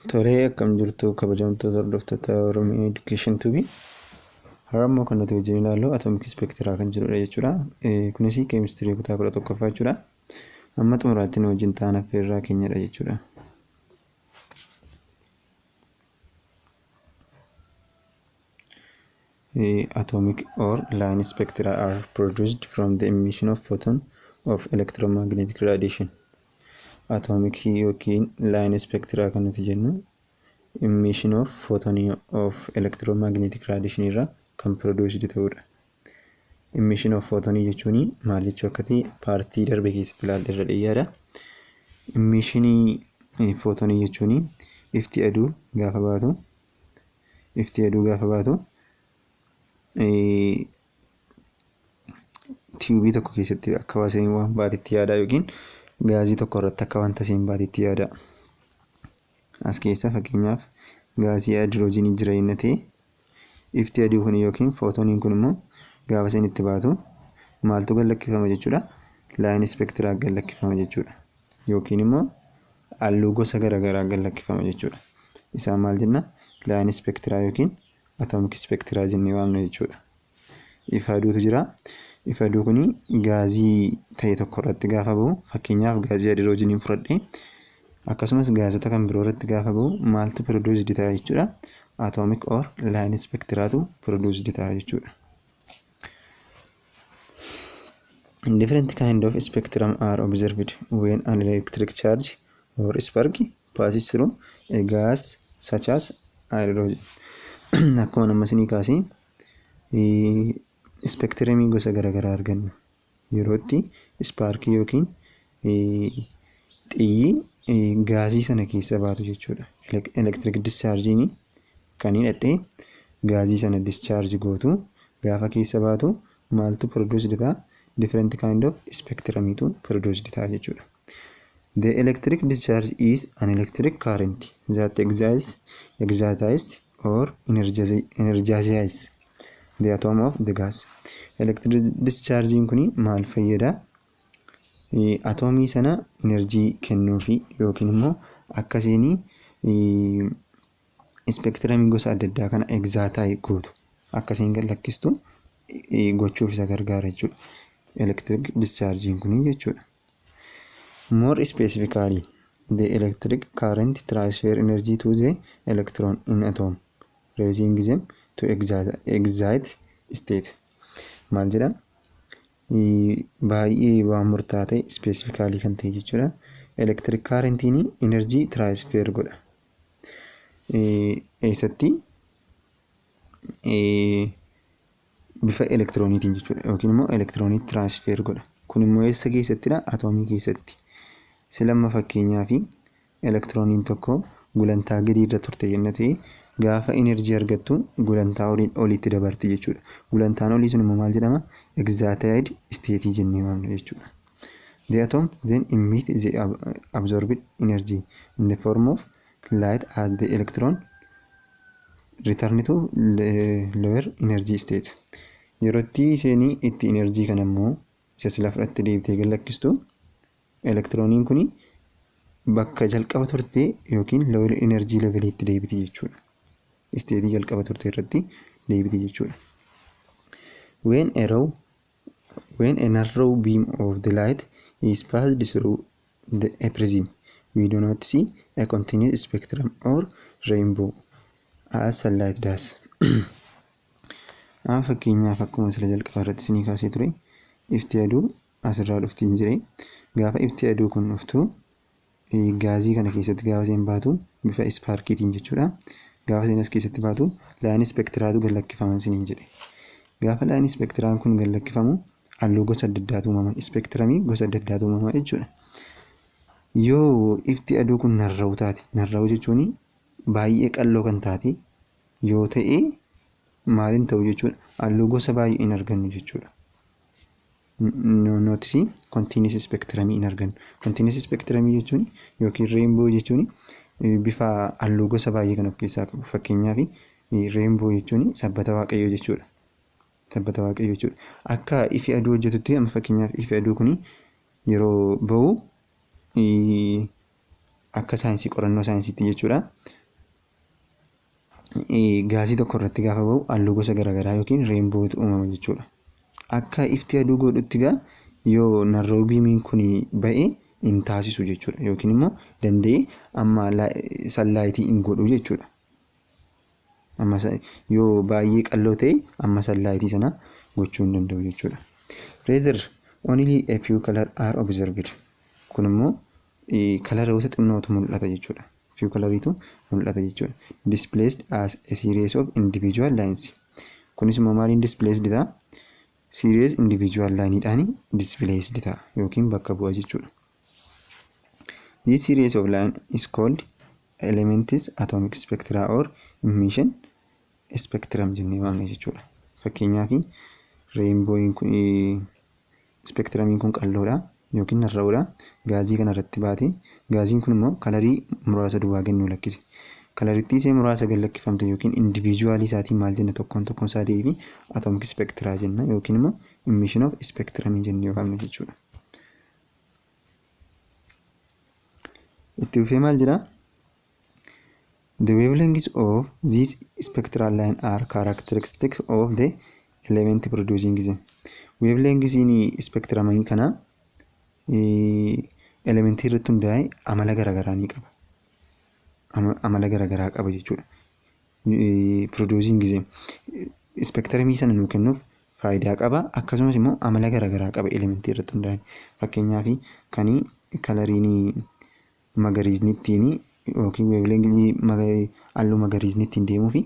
Tolee, akkam jirtu kabajamtoota hordoftoota Oromiyaa Education Tube. Har'a immoo kan nuti wajjin ilaallu atomic spectra kan jedhudha jechuudha. Kunis keemistirii kutaa 11ffaa jechuudha. Amma xumuraatti nu wajjin ta'an affeerraa keenyadha jechuudha. Atomic or line spectra are produced from the emission of photon of electromagnetic radiation. Atomic yookiin line spectra kan nuti jennu emission of photon of electromagnetic radiation irraa kan produced ta'udha. Emission of photon jechuun maal jechuu akka ta'e paartii darbe keessatti ilaalleerra dhiyyaadha. Emission photon jechuun ifti aduu gaafa baatu ifti aduu gaafa baatu tiyuubii tokko keessatti akka waan baatetti yaada yookiin gaazii tokko irratti akka wanta isheen baatetti yaada. As keessa fakkeenyaaf gaazii haayidroojinii jira inni ta'e, ifti aduu kun yookiin footoniin kun immoo gaafa isheen itti baatu maaltu gad lakkifama jechuudha? Line spectra gad lakkifama jechuudha. Yookiin immoo halluu gosa garaagaraa gad lakkifama jechuudha. Isaan maal jenna? Line spectra yookiin atomic spectra jennee waamna jechuudha. Ifa aduutu jira. Ifa aduu kun gaazii ta'e tokko irratti gaafa bahu, fakkeenyaaf gaazii haayidroojinii fudhadhee, akkasumas gaazota kan biroo irratti gaafa bahu maaltu produced ta'a jechuudha? Atomic or line spectraatu produced ta'a jechuudha. Different kind of spectrum are observed when an electric charge or spark passes through a gas such as hydrogen. Akkuma nama isinii kaasee, spectrumii gosa garaagaraa arganna. Yeroo itti sparkii yookiin xiyyi gaazii sana keessa baatu jechuudha. Electric discharge kan hidhattee gaazii sana discharge gootu gaafa keessa baatu maaltu produced ta'a? Different kind of spectrumitu produced ta'a jechuudha. The electric discharge is an electric current that excites or energizes the atom of the gas. Electric discharge kun maal fayyada? Atoomii sana enerjii kennuufi yookiin immoo akkasiin spectrumii gosa adda addaa kana excite gootu, akkasiin gad lakkistu gochuuf isa gargaara jechuudha. Electric discharge kun jechuudha. More specifically, the electric current transfer energy to the electron in atom, raising them to excite state. Maal jedha? Baay'ee waan murtaa'aa ta'e, specifically kan ta'e jechuudha. Electric currentiin energy transfer godha. Eessatti? Bifa elektirooniitiin jechuudha yookiin immoo elektiroonii transfer godha. Kun immoo eessa keessattidha? Atoomii keessatti. Silamma fakkeenyaaf elektirooniin tokko gulantaa gadi irra turte jenna ta'e, gaafa enerjii argattu gulantaa oliitti dabarti jechuudha. Gulantaan olii sun immoo maal jedhama? Excited state jennee waamna jechuudha. The atom then emit the absorbed energy in the form of light as the electron return to the lower energy state. Yeroo itti isheen itti enerjii kana immoo isa sila fudhatte deebitee gad lakkistu, elektirooniin kun bakka jalqaba turte yookiin lower energy leveliitti deebiti jechuudha. Stateii jalqaba turte irratti deebiti jechuudha. When a narrow beam of the light is passed through a prism, we do not see a continuous spectrum or rainbow as sunlight does. Amma fakkeenyaaf akkuma sila jalqaba irratti isinii kaasee ture, ifti aduu asirraa dhufti hin jedhee, gaafa ifti aduu kun dhuftu gaazii kana keessatti gaafa isheen baatu bifa sparkiitiin jechuudha. Gaafa isheen as keessatti baatu line spectraatu gad lakkifama isiniin jedhe. Gaafa line spectraan kun gad lakkifamu halluu gosa adda addaatu uumama. Spectrumii gosa adda addaatu uumama jechuudha. Yoo ifti aduu kun narrow taate, narrow jechuun baay'ee qalloo kan taate yoo ta'e, maaliin ta'u jechuudha? Halluu gosa baay'ee hin argannu jechuudha. Notice continuous spectrumii hin argannu. Continuous spectrumii jechuun yookiin rainbow jechuun bifa halluu gosa baay'ee kan of keessaa qabu. Fakkeenyaaf rainbow jechuun sabbata waaqayyoo jechuudha. Sabbata waaqayyoo jechuudha. Akka ifi aduu hojjetutti, amma fakkeenyaaf ifi aduu kun yeroo bahu Akka saayinsii, qorannoo saayinsiitti jechuudha. Gaasii tokko irratti gaafa bahu halluu gosa garaagaraa yookiin rainbowtu uumama jechuudha. Akka ifti aduu godhutti gaa yoo narrow beamiin kun ba'e hin taasisu jechuudha. Yookiin immoo danda'ee amma sunlightii hin godhu jechuudha. Amma yoo baay'ee qalloo ta'e amma sunlightii sana gochuu hin danda'u jechuudha. Rather, only a few color are observed. Kun immoo coloroota xinnootu mul'ata jechuudha. Few coloriitu mul'ata jechuudha. Displaced as a series of individual lines. Kunis immoo maaliin displaced ta'a? Series individual lineidhaan displaced ta'a yookiin bakka bu'a jechuudha. This series of line is called elements atomic spectra or emission spectrum jennee waamna jechuudha. Fakkeenyaaf, rainbowiin kun, spectrumiin kun qal'oodha yookiin narra'uudha. Gaazii kana irratti baate, gaaziin kun immoo colorii muraasa duwwaa kennuu lakkise. Colorittii ishee muraasa gad lakkifamte yookiin individualii isaatiin maal jenna? Tokkoon tokkoon isaatii fi atomic spectra jenna yookiin immoo emission of spectrum jennee waamna jechuudha. Itti fufee maal jedhaa? The wavelengths of these spectral line are characteristics of the element producing them. Wavelengthsiin spectrumii kana elementii irratti hundaa'ee amala garaagaraa ni qaba. Amala garaagaraa qaba jechuudha. Producing them spectrumii sana nuu kennuuf faayidaa qaba. Akkasumas immoo amala garaagaraa qaba elementii irratti hundaa'e. Fakkeenyaaf, kan coloriin magariisni ittiin yookiin wavelengthii halluu magariisni ittiin deemuu fi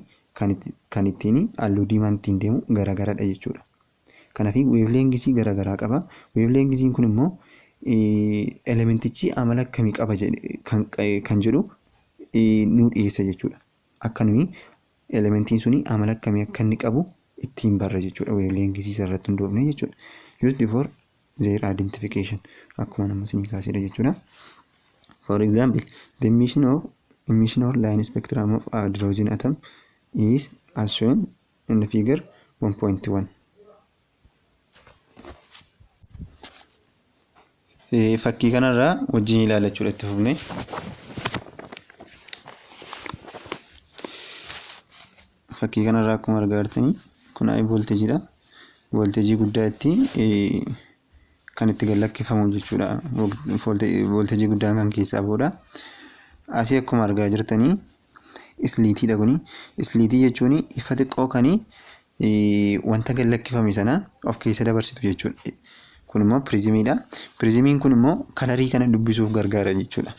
kan ittiin halluu diimaan ittiin deemu garaagaradha jechuudha. Kanaaf wavelengthii garaagaraa qaba. Wavelengthiin kun immoo elementichi amala akkamii qaba kan jedhu nuu dhiyeessa jechuudha. Akka nuyi elementiin suni amala akkamii akka inni qabu ittiin barra jechuudha. Wavelengthii isa irratti hundoofne jechuudha. Used for their identification akkuma nama isinii kaasedha jechuudha. For example, the emission or line spectrum of hydrogen atom is as shown in the figure 1.1. Fakkii kanarraa wajjin ilaalla jechuudha itti fufne. Fakkii kanarraa akkuma argaa jirtanii kun high voltageidha. Voltageii guddaa itti kan itti gad lakkifamu jechuudha. Voltageii guddaan kan keessaa bahudha. Asii akkuma argaa jirtanii slitiidha kuni. Slitii jechuun ifa xiqqoo kan wanta gad lakkifame sana of keessa dabarsitu jechuudha. Kun immoo prismiidha. Prismiin kun immoo colorii kana dubbisuuf gargaara jechuudha.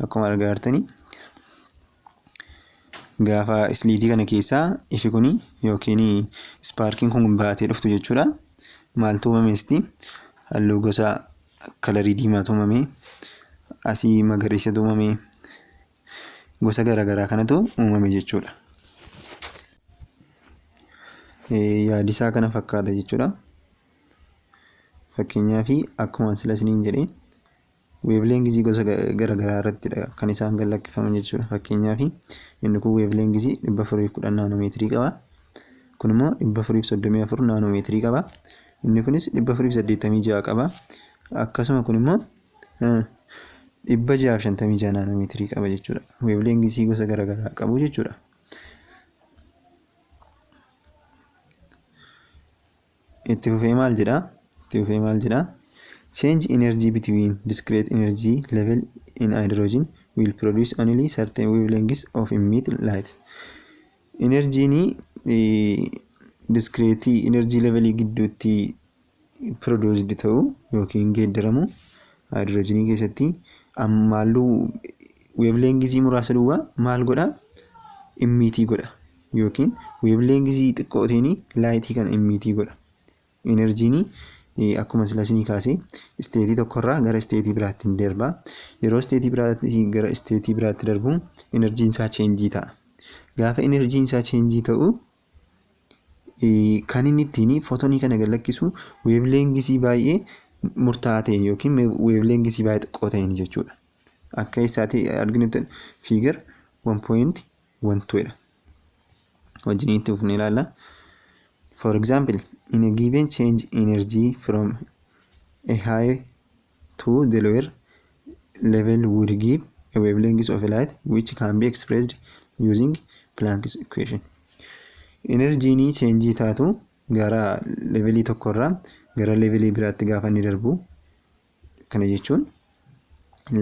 Akkuma argaa jirtanii gaafa slitii kana keessaa ifi kuni yookiin sparkiin kun baatee dhuftu jechuudha. Maaltu uumameesti? Halluu gosa colorii diimaatu uumame. Asii magariisatu uumame. Gosa garaagaraa kanatu uumame jechuudha. Yaadi isaa kana fakkaata jechuudha. Fakkeenyaaf, akkuma sila isiniin jedhee wavelengthii gosa garaagaraa irrattidha kan isaan gad lakkifaman jechuudha. Fakkeenyaaf, inni kun wavelengthii 410 naanomeetirii qaba. Kun immoo 434 naanomeetirii qaba. Inni kunis 486 qaba. Akkasuma kun immoo 656 naanomeetirii qaba jechuudha. Wavelengthii gosa garaagaraa qabu jechuudha. Itti fufee maal jedhaa? Itti fufee maal jedhaa? Change energy between discrete energy level in hydrogen will produce only certain wavelengths of emit light. Enerjiin discrete energy levelii gidduutti produced ta'u yookiin geeddaramu hydrogenii keessatti maalluu wavelengthii muraasa duwwaa maal godhaa? Emitii godha yookiin wavelengthii xiqqootiin lightii kana emitii godha. Enerjiin akkuma sila isinii kaasee stateii tokkorraa gara stateii biraatti ni darba. Yeroo stateii biraatti gara stateii biraatti darbu enerjiin isaa changeii ta'a. Gaafa enerjiin isaa changeii ta'u kan inni ittiin photonii kana gad lakkisu wavelengthii baay'ee murtaa'aa ta'een yookiin wavelengthii baay'ee xiqqoo ta'een jechuudha. Akka isaatti arginutti figure 1.12 dha. Wajjin itti fufnee ilaalla. For example, in a given change energy from a high to the lower level would give a a wavelength of light, which can be expressed using Planck's equation. Enerjiin change taatu gara levelii tokkorraa gara levelii biraatti gaafa inni darbu, kana jechuun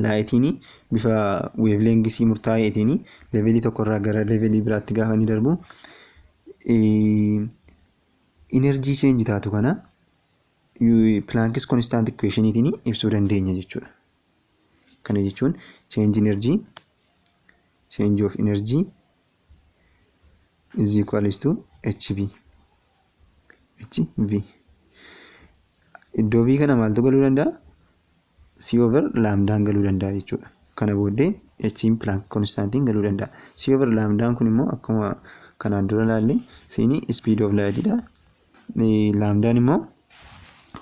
lightiin bifa wavelengthii murtaa'eetiin levelii tokkorraa gara levelii biraatti gaafa inni darbu, enerjii change taatu kana Planck's constant equationiitiin ibsuu dandeenya jechuudha. Kana jechuun change of energy is equals to hv hv. Iddoo v kana maaltu galuu danda'a? C over lambdaan galuu danda'a jechuudha. Kana booddee h'n Planck constantiin galuu danda'a. C over lambdaan kun immoo akkuma kanaan dura ilaalle, C'n speed of lightidha. Lambdaan immoo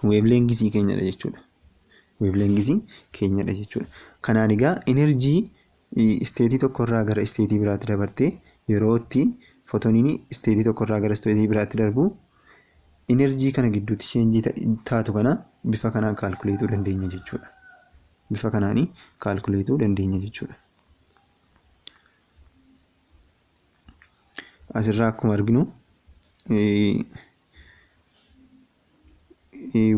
wavelengthii keenyadha jechuudha. Wavelengthii keenyadha jechuudha. Kanaan egaa enerjii stateii tokkorraa gara stateii biraatti dabartee, yeroo itti photoniin stateii tokkorraa gara stateii biraatti darbu, enerjii kana gidduutti change taatu kana bifa kanaan calculateuu dandeenya jechuudha. Bifa kanaanii calculateuu dandeenya jechuudha. Asirraa akkuma arginu,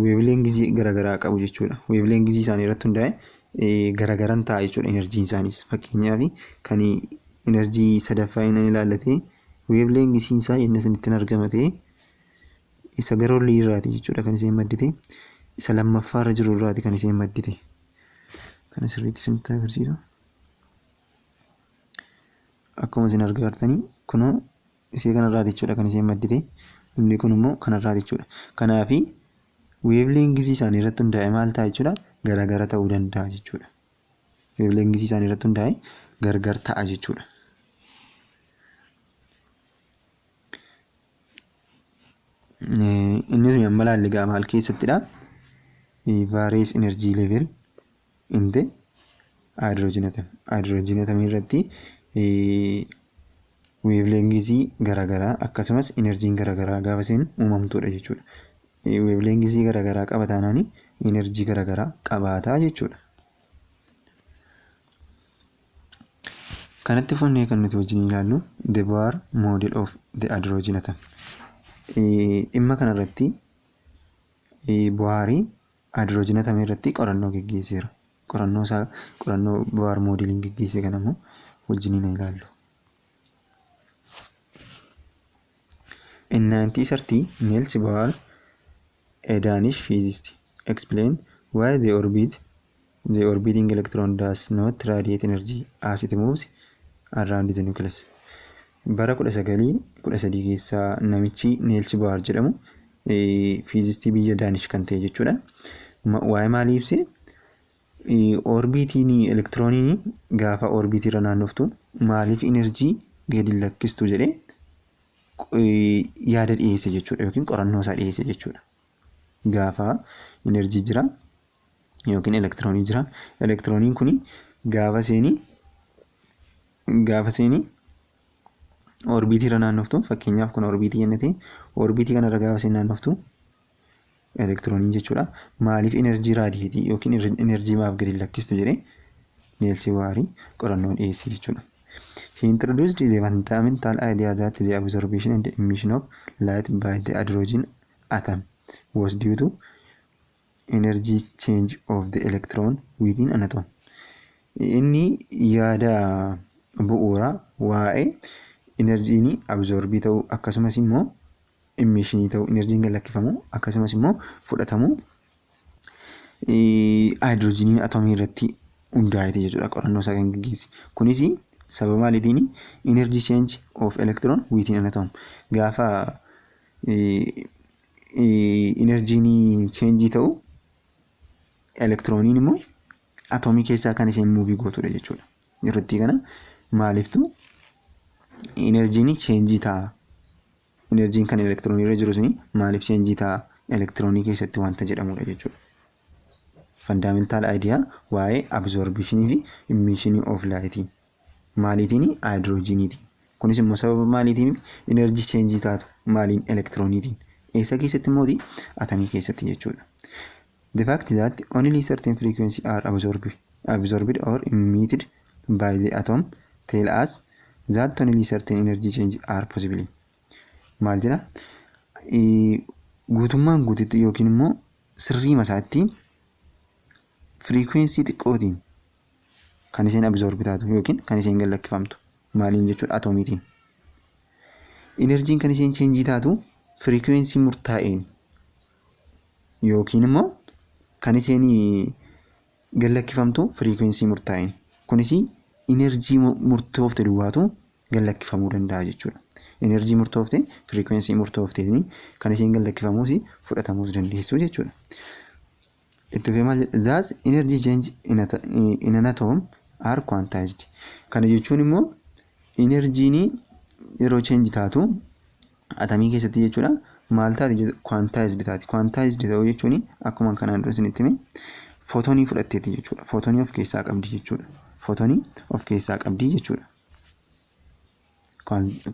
wavelengthii garaagaraa qabu jechuudha. Wavelengthii isaanii irratti hundaa'e garagaran ta'a jechuudha enerjiin isaaniis. Fakkeenyaaf, kan enerjii sadaffaa inni ilaallatee wavelengthiin isaa inni isinitti argama ta'e, isa gara olii irraati jechuudha kan isheen maddite. Isa lammaffaarra jiru irraati kan isheen maddite. Kana sirriitti isinitti agarsiisu. Akkuma isin argaa jirtanii, kunoo isee kanarraati jechuudha kan isheen maddite. Inni kun immoo kanarraati jechuudha. Kanaafi wavelengthii isaanii irratti hundaa'e maal ta'a jechuudha? Garagara ta'uu danda'a jechuudha. Wavelengthii isaanii irratti hundaa'e gargar ta'a jechuudha. Inni nuyi amma ilaalle egaa maal keessattidha? Various energy level in the hydrogen atom. Hydrogen atom irratti wavelengthii garaagaraa akkasumas enerjiin garaagaraa gaafa isheen uumamtudha jechuudha. Wavelengthii garaagaraa qaba taanaan enerjii garaagaraa qabaataa jechuudha. Kanatti fufnee kan nuti wajjin ilaallu the Bohr model of the hydrogen atom. Dhimma kanarratti Bohrii hydrogen atom irratti qorannoo geggeesseera. Qorannoo isaa, qorannoo Bohr modeliin geggeesse kana immoo wajjin ilaallu. In 1930, Niels Bohr, a Danish physicist, explained why the orbiting electron does not radiate energy as it moves around the nucleus. Bara 1913 keessa namichi Niels Bohr jedhamu, physicistii biyya Danish kan ta'e jechuudha. Waa'ee maalii ibse? Orbitiin elektirooniin gaafa orbitii irra naannoftu maaliif enerjii gadi lakkistu jedhee yaada dhiyeesse jechuudha yookiin qorannoo isaa dhiyeesse jechuudha. Gaafa enerjii jira yookiin elektiroonii jira. Elektirooniin kun gaafa seenii orbiitii irra naannoftu, fakkeenyaaf kun orbiitii jennee, orbiitii kanarra gaafa seen naannoftu elektiroonii jechuudha. Maaliif enerjii radiate yookiin enerjii maaf gadi lakkistu jedhee Niels Bohr qorannoo dhiyeesse jechuudha. He introduced the fundamental idea that the absorption and emission of light by the hydrogen atom was due to energy change of the electron within an atom. Inni yaada bu'uuraa waa'ee enerjiin absorb ta'uu akkasumas immoo emissionii ta'uu, enerjiin gad lakkifamu akkasumas immoo fudhatamuu haayidroojiniin atomii irratti hundaa'eeti jechuudha qorannoo isaa kan gaggeesse. Kunis sababa maaliitiin? Energy change of electron within an atom. Gaafa enerjiin change ta'u, elektirooniin immoo atomii keessaa kan isheen move gootudha jechuudha. Yeroo itti kana maaliiftu enerjiin change ta'a? Enerjiin kan elektiroonii irra jiru suni maaliif change ta'a elektiroonii keessatti wanta jedhamudha jechuudha. Fundamental idea waa'ee absorptionii fi emissionii of light maaliitiin? Haayidroojiniitiin. Kunis immoo sababa maaliitiin? Enerjii change taatu maaliin? Elektirooniitiin. Eessa keessatti immooti? Atamii keessatti jechuudha. The fact that only certain frequency are absorbed or emitted by the atom tell us that only certain energy change are possible. Maal jedha? Guutummaan guututti yookiin immoo sirrii masaatti frequency xiqqootiin kan isheen absorb taatu yookiin kan isheen gad lakkifamtu maaliin jechuudha? Atoomiitiin. Enerjiin kan isheen change taatu frequency murtaa'een yookiin immoo kan isheen gad lakkifamtu frequency murtaa'een. Kunis enerjii murtoofte duwwaatu gad lakkifamuu danda'a jechuudha. Enerjii murtoofte frequency murtoofteen kan isheen gad lakkifamuus fudhatamuus dandeessu jechuudha. Itti fufee maal jedha? Thus energy change in an atom are quantized. Kana jechuun immoo enerjiin yeroo change taatu atamii keessatti jechuudha, maal taati? Quantized taati. Quantized ta'uu jechuun akkuma kanaan dura isinitti hime footonii fudhatteeti jechuudha. Footonii of keessaa qabdi jechuudha. Footonii of keessaa qabdi jechuudha.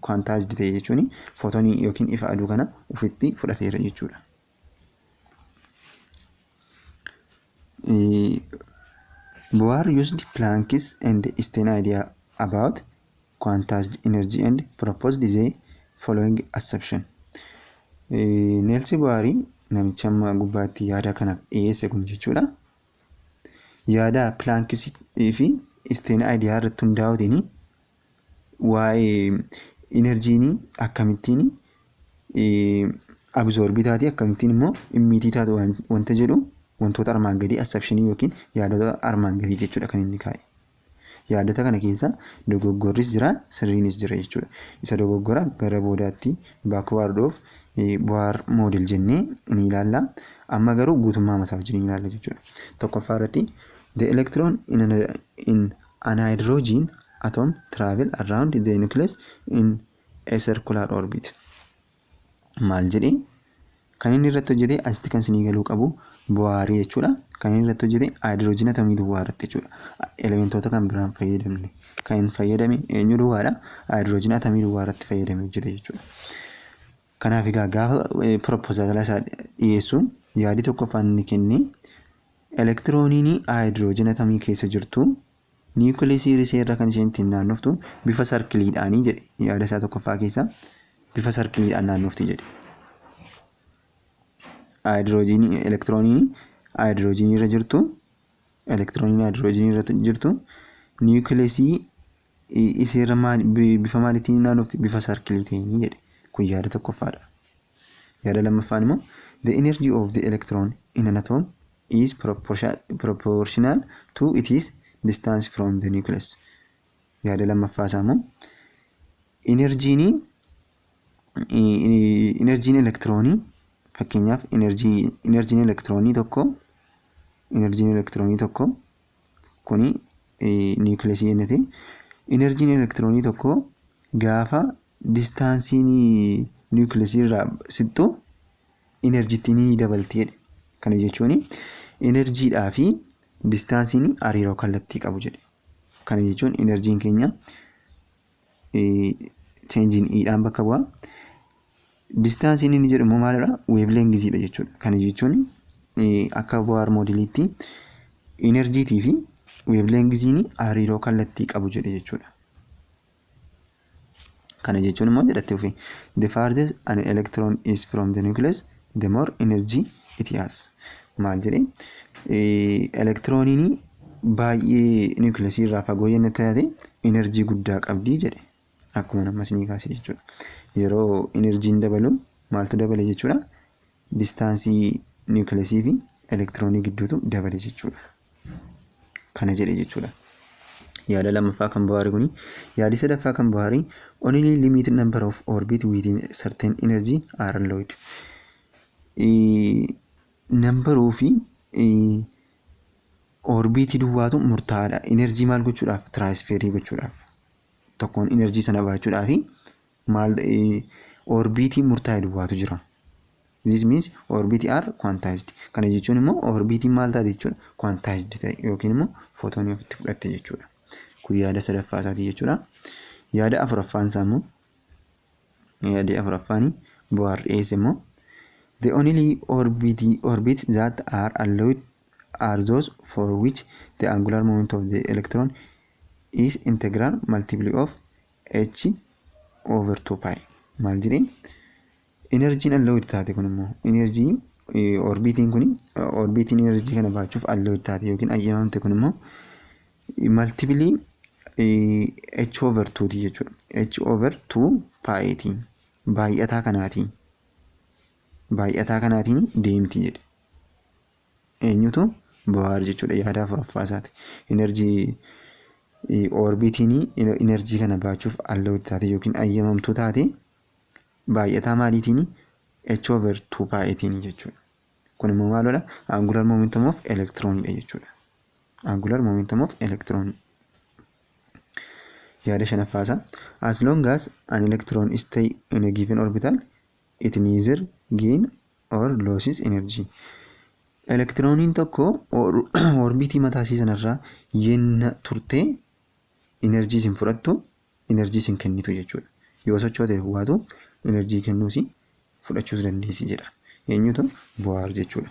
Quantized ta'e jechuun footonii yookiin ifa aduu kana ofitti fudhateera jechuudha. Bohr used Planck's and Einstein idea about quantized energy and proposed the following assumption. Niels Bohr, namicha amma gubbaatti yaada kana dhiyeesse kun jechuudha. Yaada Planck's fi Einstein idea irratti hundaa'uutiin waa'ee enerjiin akkamittiin absorb taati, akkamittiin immoo emit taatu wanta jedhu wantoota armaan gadii, assumption yookiin yaadota armaan gadii jechuudha kan inni kaa'e. Yaadota kana keessa dogoggorris jira, sirriinis jira jechuudha. Isa dogoggora gara boodaatti backward of Bohr model jennee ni ilaalla. Amma garuu guutummaa masaa wajjin ilaalla jechuudha. Tokkoffaa irratti, the electron in an hydrogen atom travel around the nucleus in a circular orbit. Maal jedhee kan inni irratti hojjete? Asitti kan isinii galuu qabu Bohrii jechuudha. Kan inni irratti hojjete hydrogen atomii duwwaa irratti jechuudha. Elementoota kan biraan fayyadamne. Kan inni fayyadame eenyu duwwaadha? Hydrogen atomii duwwaa irratti fayyadame hojjete jechuudha. Kanaaf egaa gaafa proposal isaa dhiyeessu yaadi tokkoffaan inni kenne elektirooniin hydrogen atomii keessa jirtu niwukileesii irra kan isheen ittiin naannoftu bifa circleiidhaanii jedhe. Yaada isaa tokkoffaa keessa bifa circleiidhaan naannofti jedhe. Haayidroojinii elektirooniin haayidroojinii irra jirtu, elektirooniin haayidroojinii irra jirtu niwukileesii iseerra bifa maaliitiin naannofti? Bifa circle ta'eenii jedhe. Kun yaada tokkoffaadha. Yaada lammaffaan immoo, the energy of the electron in an atom is proportional to its distance from the nucleus. Yaada lammaffaa isaa immoo enerjiin elektiroonii, fakkeenyaaf enerjiin elektiroonii tokko kuni niwukileesii jennee ta'e, enerjiin elektiroonii tokko gaafa distanceiin niwukileesii irraa siqxu enerjittiin ni dabalti jedhe. Kana jechuun enerjiidhaa fi distanceiin hariiroo kallattii qabu jedhe. Kana jechuun enerjiin keenya change in E'dhaan bakka bu'a. Distanceiin inni jedhu immoo maalidha? Wavelengthiidha jechuudha. Kana jechuun akka Bohr modeliitti enerjiitii fi wavelengthiin hariiroo kallattii qabu jedhe jechuudha. Kana jechuun immoo jedhatti ofi, the farther an electron is from the nucleus, the more energy it has. Maal jedhee? Elektirooniin baay'ee niwukileesii irraa fagoo yenna taate enerjii guddaa qabdi jedhe. Akkuma nama isinii kaase jechuudha. Yeroo enerjiin dabalu maaltu dabale jechuudha? Distance niwukileesii fi elektiroonii gidduutu dabale jechuudha. Kana jedhe jechuudha. Yaada lammaffaa kan Bohrii kuni. Yaadi sadaffaa kan Bohrii, only limited number of orbit within certain energy are allowed. Number fi orbiitii duwwaatu murtaa'aadha. Enerjii maal gochuudhaaf? Transfer gochuudhaaf. Tokkoon enerjii sana baachuudhaaf maal orbiitii murtaa'e duwwaatu jira. This means orbit are quantized. Kana jechuun immoo orbiitiin maal taate jechuudha? Quantized ta'e yookiin immoo footoonii ofitti fudhatte jechuudha. Kun yaada sadaffaa isaatii jechuudha. Yaada afuraffaan isaa immoo, yaada afuraffaanii Bohr dhiyeesse immoo, the only orbits that are allowed are those for which the angular momentum of the electron is integral multiple of h over 2 pi. Maal jedhee? Enerjiin allowed taate kun immoo, enerjii orbiitiin kun, orbiitiin enerjii kana baachuuf allowed taate yookiin ayyamamte kun immoo multiple h over 2 ti jechuudha. H over 2 pi ti. Baay'ataa kanaati. Baay'ataa kanaatiin deemti jedhe. Eenyutu? Bohr jechuudha, yaada afuraffaa isaati. Enerjii orbiitiin enerjii kana baachuuf allowed taate yookiin ayyamamtuu taate baay'ataa maaliitiin? H over 2 pi'tiin jechuudha. Kun immoo maalidha? Angular momentum of electronidha jechuudha. Angular momentum of electron. Yaada shanaffaasaa. As long as an electron stay in a given orbital, it neither gain or loses energy. Elektirooniin tokko orbiitii mataa isii sanarraa yenna turtee enerjii isin fudhattu, enerjii isin kennitu jechuudha. Yoo sochoote waatu enerjii kennuusi fudhachuus dandeessi jedha. Eenyutu? Bohr jechuudha.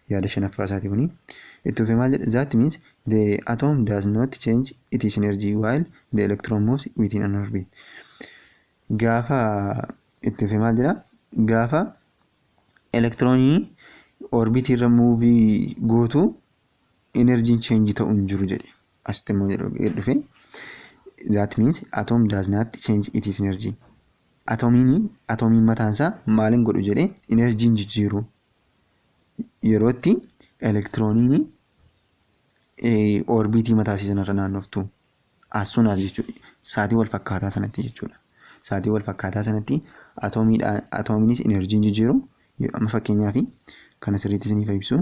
Yaada shanaffaa isaati kuni. Itti fufee maal jedha? That means the atom does not change its energy while the electron moves within an orbit. Gaafa itti fufee maal jedha? Gaafa elektiroonii orbiitii irra move gootu enerjiin change ta'uu hin jiru jedhe. Asitti immoo jedhu dhufe. That means atom does not change its energy. Atoomiin mataan isaa maal hin godhu jedhee? Enerjiin jijjiiru. Yeroo itti elektirooniin orbiitii mataa isii sanarra naannoftu. As soon as jechuudha. Saatii wal fakkaataa sanatti jechuudha. Saatii wal fakkaataa sanatti atoomiinis enerjiin jijjiiru. Amma fakkeenyaaf kana sirriitti isiniif ibsu.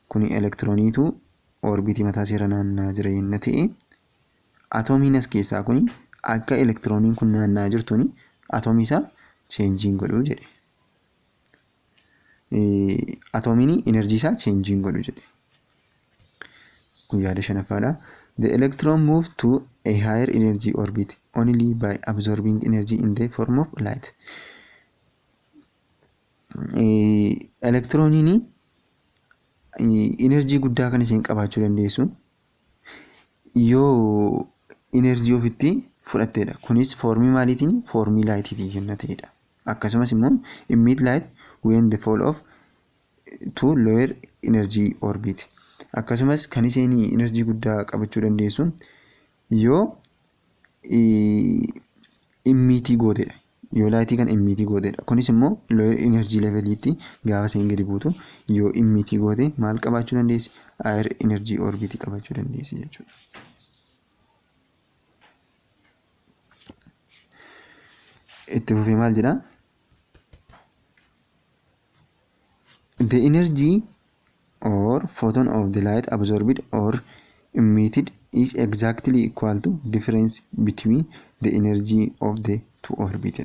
Kuni elektirooniitu orbiitii mataa isii irra naanna'aa jira yenna ta'e, atoomiin as keessaa kuni akka elektirooniin kun naanna'aa jirtuun atoomii isaa change hin godhu jedhe. Atoomiin enerjii isaa change hin godhu jedhe. Kun yaada shanaffaadha. The electron move to a higher energy orbit only by absorbing energy in the form of light. Elektirooniin enerjii guddaa kan isheen qabaachuu dandeessu yoo enerjii ofitti fudhatteedha. Kunis form maaliitiin? Form lightiitiin kenna ta'edha. Akkasumas immoo emit light when the fall off to lower energy orbit. Akkasumas kan isheen enerjii guddaa qabachuu dandeessu yoo emit gootedha. Yoo light kan emit gootedha. Kunis immoo lower energy leveliitti gaafa isheen gadi buutu yoo emit goote maal qabaachuu dandeessi? Higher energy orbit qabaachuu dandeessi jechuudha. Itti fufee maal jedhaa? The energy or photon of the light absorbed or emitted is exactly equal to difference between the energy of the two orbit.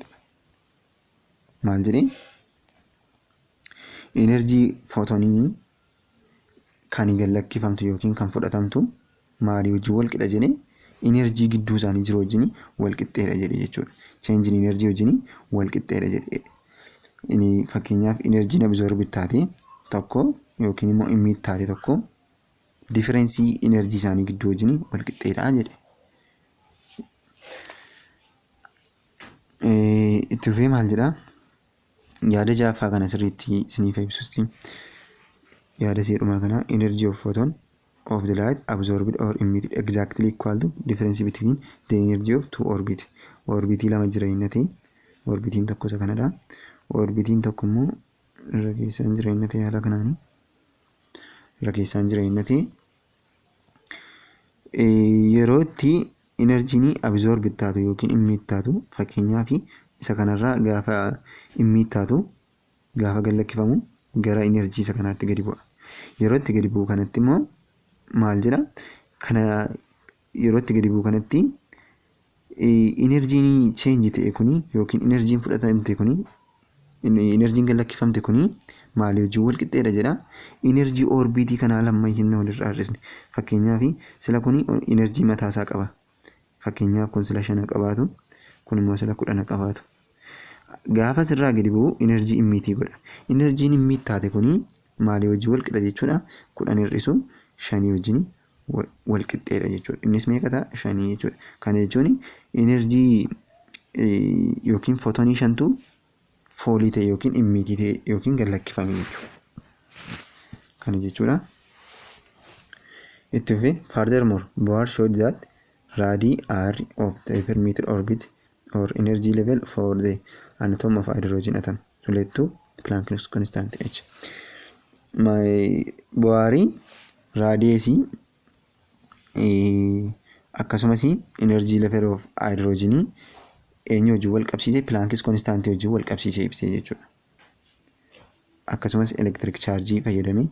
Maal jedhee? Enerjii footoniin kan gad lakkifamtu yookiin kan fudhatamtu maalii wajjin wal qixa jedhee? Enerjii gidduu isaanii jiru wajjin wal qixxeedha jedhe jechuudha. Change in energy wajjin wal qixxeedha jedhe. Inni fakkeenyaaf enerjiin absorb taate tokko yookiin immoo emit taate tokko difference enerjii isaanii gidduu wajjin wal qixxeedha jedhe. Itti fufee maal jedhaa? Yaada ja'affaa kana sirriitti isiniif ibsusti. Yaada seedhumaa kana, energy of photon of the light absorbed or emitted exactly equal to difference between the energy of two orbit. Orbitii lama jira inni ta'e, orbitiin tokko isa kanadha. Orbitiin tokko immoo irra keessaan jira inni ta'e, haala kanaani. Irra keessaan jira inni ta'e, yeroo itti enerjiin absorb taatu yookiin emit taatu, fakkeenyaaf isa kanarraa gaafa emit taatu, gaafa gad lakkifamu gara enerjii isa kanaatti gadi bu'a. Yeroo itti gadi bu'u kanatti immoo maal jedha? Kana yeroo itti gadi bu'u kanatti enerjiin change ta'e kuni yookiin enerjiin fudhatamte kuni, enerjiin gad lakkifamte kuni maalii wajjin wal qixxeedha jedha? Enerjii orbiitii kanaa lamman hin walirraa hir'isne. Fakkeenyaaf sila kuni enerjii mataasaa qaba. Fakkeenyaaf kun sila shana qabaatu, kun immoo sila 10 qabaatu. Gaafa sirraa gadi bu'u enerjii emit godha. Enerjiin emit taate kuni maalii wajjin wal qixa jechuudha? 10 hir'isu shanii wajjin wal qixxeedha jechuudha. Innis meeqa ta'a? Shanii jechuudha. Kana jechuun energy yookiin footoonii shantu fall ta'e yookiin emit ta'e yookiin gad lakkifame jechuudha. Kana jechuudha. Itti fufee, furthermore, Bohr showed that radii R of the permitted orbit or energy level for the an atom of hydrogen atom relate to Planck's constant h. Bohrii radiusii akkasumas energy level of hydrogenii eenyu wajjin wal qabsiise? Planck's constant wajjin wal qabsiisee ibsee jechuudha. Akkasumas electric charge fayyadamee,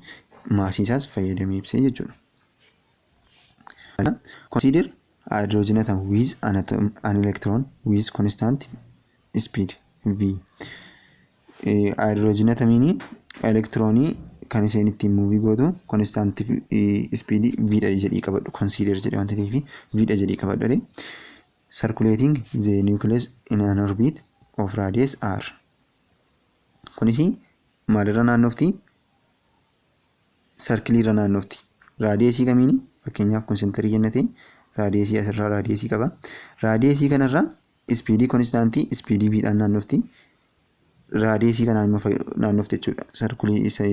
massii isaas fayyadamee ibsee jechuudha. Consider hydrogen atom with an electron with constant speed v. Hydrogen atomiin elektiroonii kan isheen ittiin move gootu constant speed v dha jedhii qabadhu, consider jedhe wanta ta'eef v dha jedhii qabadhu. Circulating the nucleus in an orbit of radius r. Kunis maalirra naannofti? Circleii irra naannofti. Radiusii kamiini? Fakkeenyaaf kun centerii jennate, radiusii asirraa radiusii qaba. Radiusii kanarraa speedii constantii speedii v dhaan naannofti. Radiusii kanaan immoo naannofti jechuudha. Circleii isa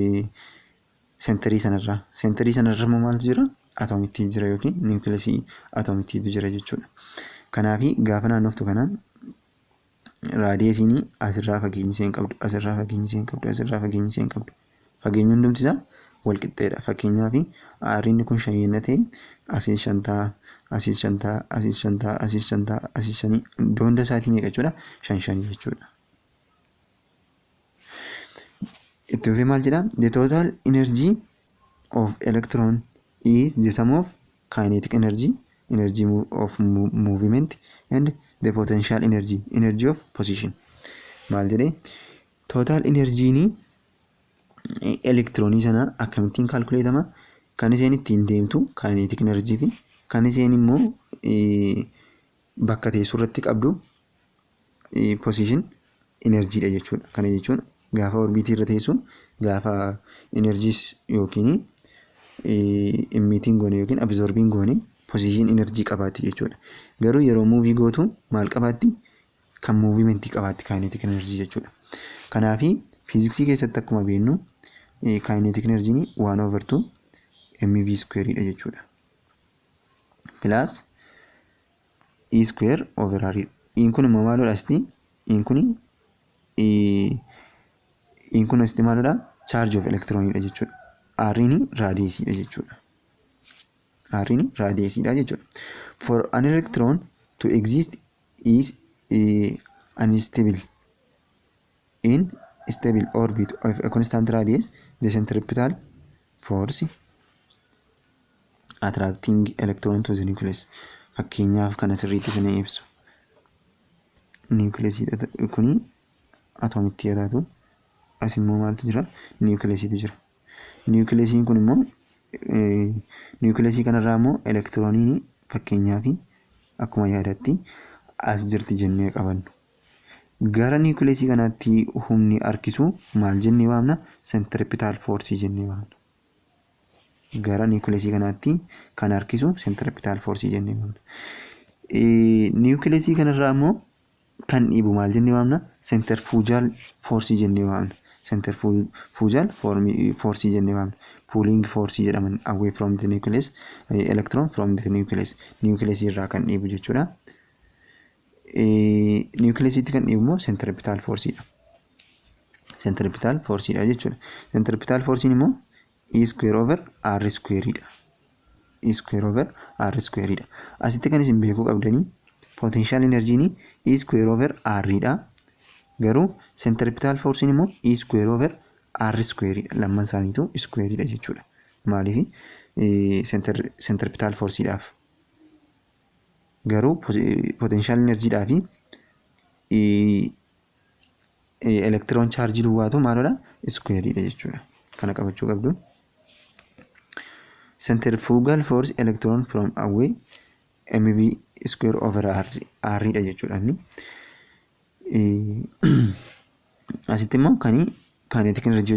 centerii sanarraa. Centerii sanarra immoo maaltu jira? Atoomittii jira yookiin nucleusii atoomittiitu jira jechuudha. Kanaafi gaafa naannoftu kanaan radiusiin asirraa fageenyi isheen qabdu, asirraa fageenyi isheen qabdu, asirraa fageenyi isheen qabdu. Fageenyi hundumti isaa wal qixxeedha. Fakkeenyaaf R'n kun shan yenna ta'e, asiis shan ta'a, asiis shan ta'a, asiis shan ta'a, asiis shan ta'a, asiis shanii, iddoo hunda isaatii meeqa jechuudha? Shan shanii jechuudha. Itti fufee maal jedhaa? The total energy of electron is the sum of kinetic energy, energy of movement and the potential energy, energy of position. Maal jedhee? Total energy'n elektiroonii sanaa akkamittiin calculatama? Kan isheen ittiin deemtu kinetic energy fi kan isheen immoo bakka teessoo irratti qabdu position energy dha jechuudha. Kana jechuun gaafa orbitii irra teessu, gaafa energies yookiin emitting goone yookiin absorbing goone, position energy qabaatti jechuudha. Garuu yeroo move gootu maal qabaatti? Kan movementii qabaatti kinetic energy jechuudha. Kanaafi fiiziksii keessatti akkuma beeknu kinetic energy'n 1 over 2 mv square dha jechuudha. Plus e square over r. Iin kun immoo maalidha asitti? Iin kun asitti maalidha? Charge of electron dha jechuudha. R'n radiusiidha jechuudha. R'n radiusiidha jechuudha. For an electron to exist is unstable in stable orbit of a constant radius, the centripetal force attracting electron to the nucleus. Fakkeenyaaf kana sirriitti isin ibsu. Nucleusiidha kuni, atoomitti haa taatu. As immoo maaltu jira? Nucleusiitu jira. Nucleusiin kun immoo, nucleusii kanarraa immoo elektirooniin fakkeenyaaf akkuma yaadatti as jirti jennee qabannu. Gara nucleusii kanaatti humni harkisu maal jennee waamna? Centripetal force jennee waamna. Gara nucleusii kanaatti kan harkisu centripetal force jennee waamna. Nucleusii kanarraa immoo kan dhiibu maal jennee waamna? Centrifugal force jennee waamna. Centrifugal force jennee waamna. Pulling force jedhaman away from the nucleus, electron from the nucleus, nucleus irraa kan dhiibu jechuudha. Nucleusitti kan dhiibu immoo centripetal force dha. Centripetal force dha jechuudha. Centripetal force immoo E square over R square dha. E square over R square dha. Asitti kan isin beekuu qabdanii potential energy E square over R dha. Garuu centripetal force immoo E square over R square dha. Lamman isaaniitu square dha jechuudha. Maaliif? Centripetal force dhaaf. Garuu potential energy dhaa fi electron charge duwwaatu maalidha? Square dha jechuudha. Kana qabachuu qabdu. Centrifugal force electron from away mv square over r, r dha jechuudha inni. Asitti immoo kan kinetic energy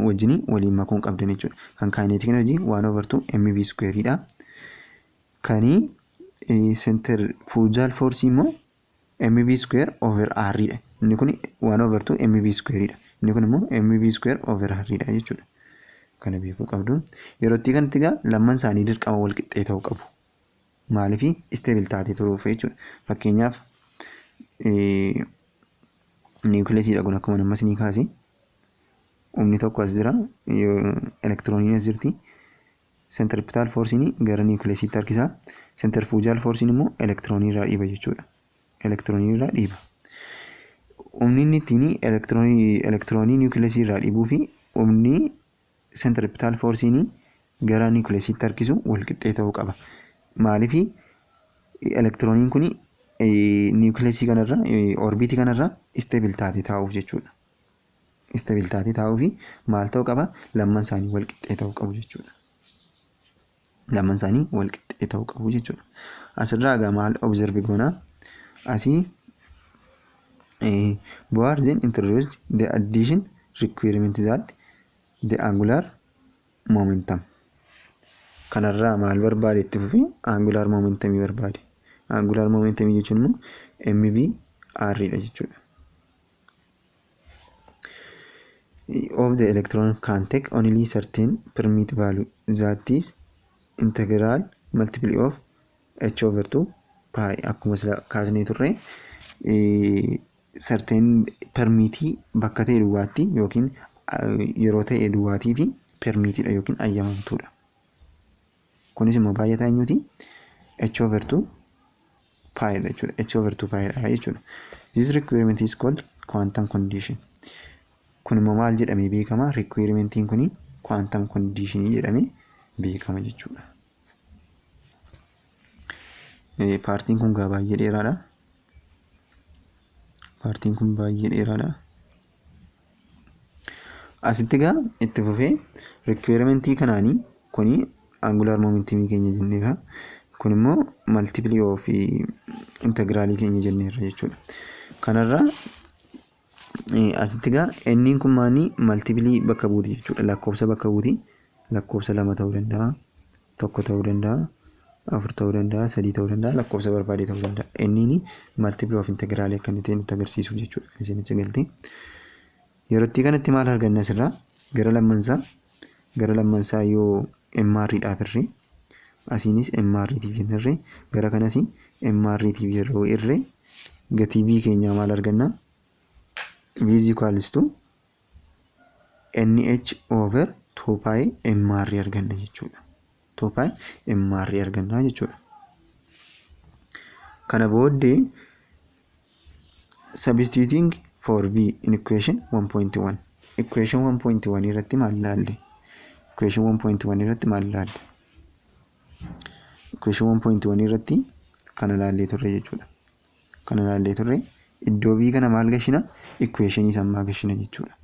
wajjin waliin makuun qabdan jechuudha. Kan kinetic energy 1 over 2 mv square dha. Kani centrifugal force immoo mv square over r dha. Inni kun 1 over 2 mv square dha. Inni kun immoo mv square over r dha jechuudha. Kana beekuu qabdu. Yeroo itti kanatti egaa lamman isaanii dirqama wal qixxee ta'uu qabu. Maaliif stable taatee turuuf jechuudha. Fakkeenyaaf, niwukileesiidha kun, akkuma ammas ni kaase. Humni tokko as jira, elektirooniin as jirti. Centripetal force'n gara niwukileesiitti harkisa. Centrifugal force'n immoo elektiroonii irraa dhiiba jechuudha. Elektiroonii irraa dhiiba. Humni inni ittiin elektiroonii niwukileesii irraa dhiibuu fi humni centripetal force'n gara niwukileesiitti harkisu wal qixxee ta'uu qaba. Maaliif? Elektirooniin kun niwukileesii kanarra, orbiitii kanarra stable taatee taa'uuf jechuudha. Stable taatee taa'uuf maal ta'uu qaba? Lamman isaanii wal qixxee ta'uu qabu jechuudha. Lamman isaanii wal qixxee ta'uu qabu jechuudha. Asirraa egaa maal observe goona? Asii Bohr then introduced the addition requirement that the angular momentum. Kanarraa maal barbaade itti fufi? Angular momentum barbaade. Angular momentum jechuun immoo mv r dha jechuudha. Of the electron can take only certain permit value, that is integral multiple of h over 2 pi. Akkuma sila kaasnee turre, certain permitii bakka ta'e duwwaatti yookiin yeroo ta'e duwwaatii fi permitiidha yookiin ayyamamtuudha. Kunis immoo baay'ataa eenyuti? H over 2 pi dha jechuudha. H over 2 pi dha jechuudha. This requirement is called quantum condition. Kun immoo maal jedhamee beekama? Requirementiin kuni quantum condition jedhamee beekama jechuudha. Partiin kun gaa baay'ee dheeraadha. Partiin kun baay'ee dheeraadha. Asitti gaa itti fufee requirementii kanaanii, kuni angular momentumii keenya jenneerra. Kun immoo multiple of integralii keenya jenneerra jechuudha. Kanarraa asitti gaa inniin kun maanii multiple bakka buuti jechuudha. Lakkoofsa bakka buuti. Lakkoofsa lama ta'uu danda'a, tokko ta'uu danda'a, afur ta'uu danda'a, sadii ta'uu danda'a, lakkoofsa barbaade ta'uu danda'a. Inniin multiple of integralii akka inni ta'e nutti agarsiisuuf jechuudha. Kan isheen achi galte. Yeroo itti kanatti maal arganna asirraa? Gara lammansaa yoo MR dhaaf irree, asiinis MR tiif jennarree, gara kanas MR tiif yeroo irree, gatii V keenyaa maal arganna? V is equals to NH over 2 pi MR arganna jechuudha. 2 pi MR arganna jechuudha. Kana booddee substituting for V in equation 1.1. Equation 1.1 irratti maal ilaalle? Equation 1.1 irratti maal ilaalle? Equation 1.1 irratti kana ilaallee turre jechuudha. Kana ilaallee turre. Iddoo V kana maal gashina? Equation isammaa gashina jechuudha.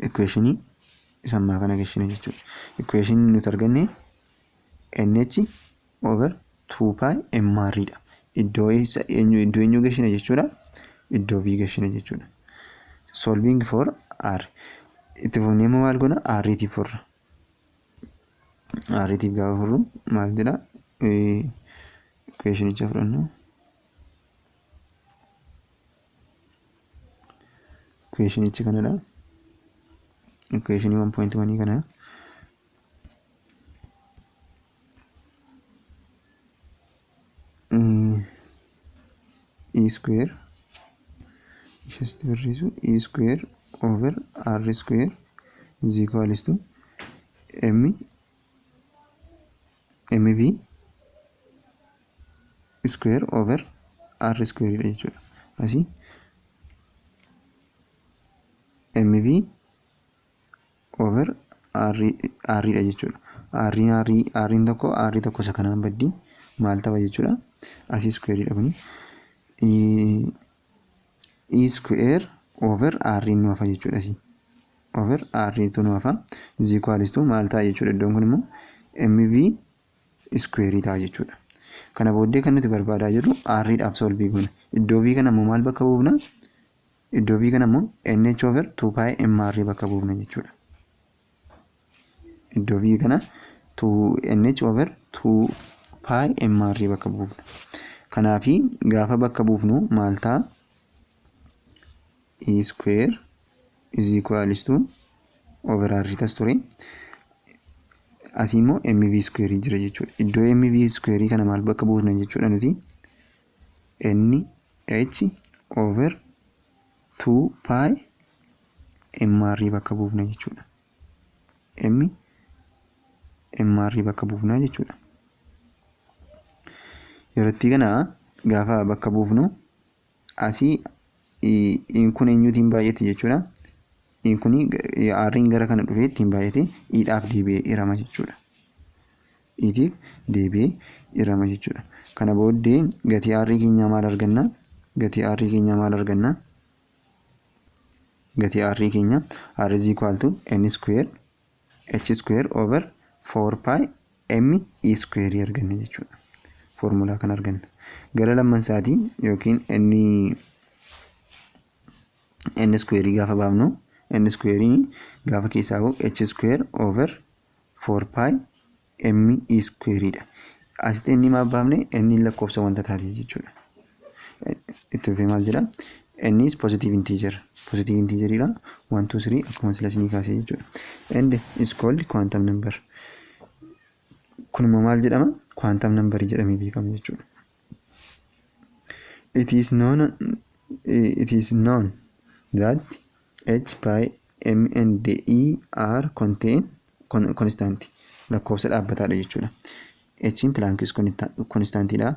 Equation isammaa kana gashina jechuudha. Equation nuti arganne NH over 2 pi MR dha. Iddoo eessa, eenyu, iddoo eenyu gashina jechuudha? Iddoo V gashina jechuudha. Solving for R. Itti fufnee immoo maal goona? R tiif furra. R tiif gaafa furru maal jedha? Equationicha fudhannu. Equationichi kanadha. Equationii 1.1 kana. E square ishesti barreessu, E square over R square is equals to M MV square over R square dha jechuudha. Asii MV over R R dha jechuudha. R R R tokko R tokko isa kanaan baddii maal ta'a jechuudha? Asii square dha kuni. E square over R nu hafa jechuudha asii. Over R tu nu hafa. Is equals to maal ta'a jechuudha? Iddoon kun immoo MV square ta'a jechuudha. Kana booddee kan nuti barbaadaa jirru R dhaaf solve goona. Iddoo V kana immoo maal bakka buufna? Iddoo V kana immoo NH over 2 pi MR bakka buufna jechuudha. Iddoo V kana 2nh over 2 pi mr bakka buufna. Kanaafi gaafa bakka buufnu maal ta'a? E square is equals to over r tas ture. Asii immoo mv square jira jechuudha. Iddoo mv square kana maal bakka buufna jechuudha nuti? N h over 2 pi mr bakka buufna jechuudha. M mr bakka buufna jechuudha. Yerootti kana gaafa bakka buufnu asii kun eenyuutiin baay'ate jechuudha? Kun r'n gara kana dhufee ittiin baay'ate, i'dhaaf deebi'ee hirama jechuudha. I'tiif deebi'ee hirama jechuudha. Kana booddee gatii r keenyaa maal arganna? Gatii r keenyaa maal arganna? Gatii r keenya r is equal to n square h square over 4 pi m e square arganna jechuudha. Foormulaa kana arganna. Gara lamman isaatii yookiin n square gaafa baafnu, n square gaafa keessaa bahu h square over 4 pi m e square dha. Asitti inni maaf baafne? Inni lakkoofsa wanta taateef jechuudha. Itti fufee maal jedha? N is positive integer. Positive integer dha. 1, 2, 3 akkuma sila isinii kaasee jechuudha. And is called quantum number. Kun immoo maal jedhama? Quantum number jedhamee beekama jechuudha. It is known that h, pi, m and e are contain constant, lakkoofsa dhaabbataadha jechuudha. H'n Planck's constantidha.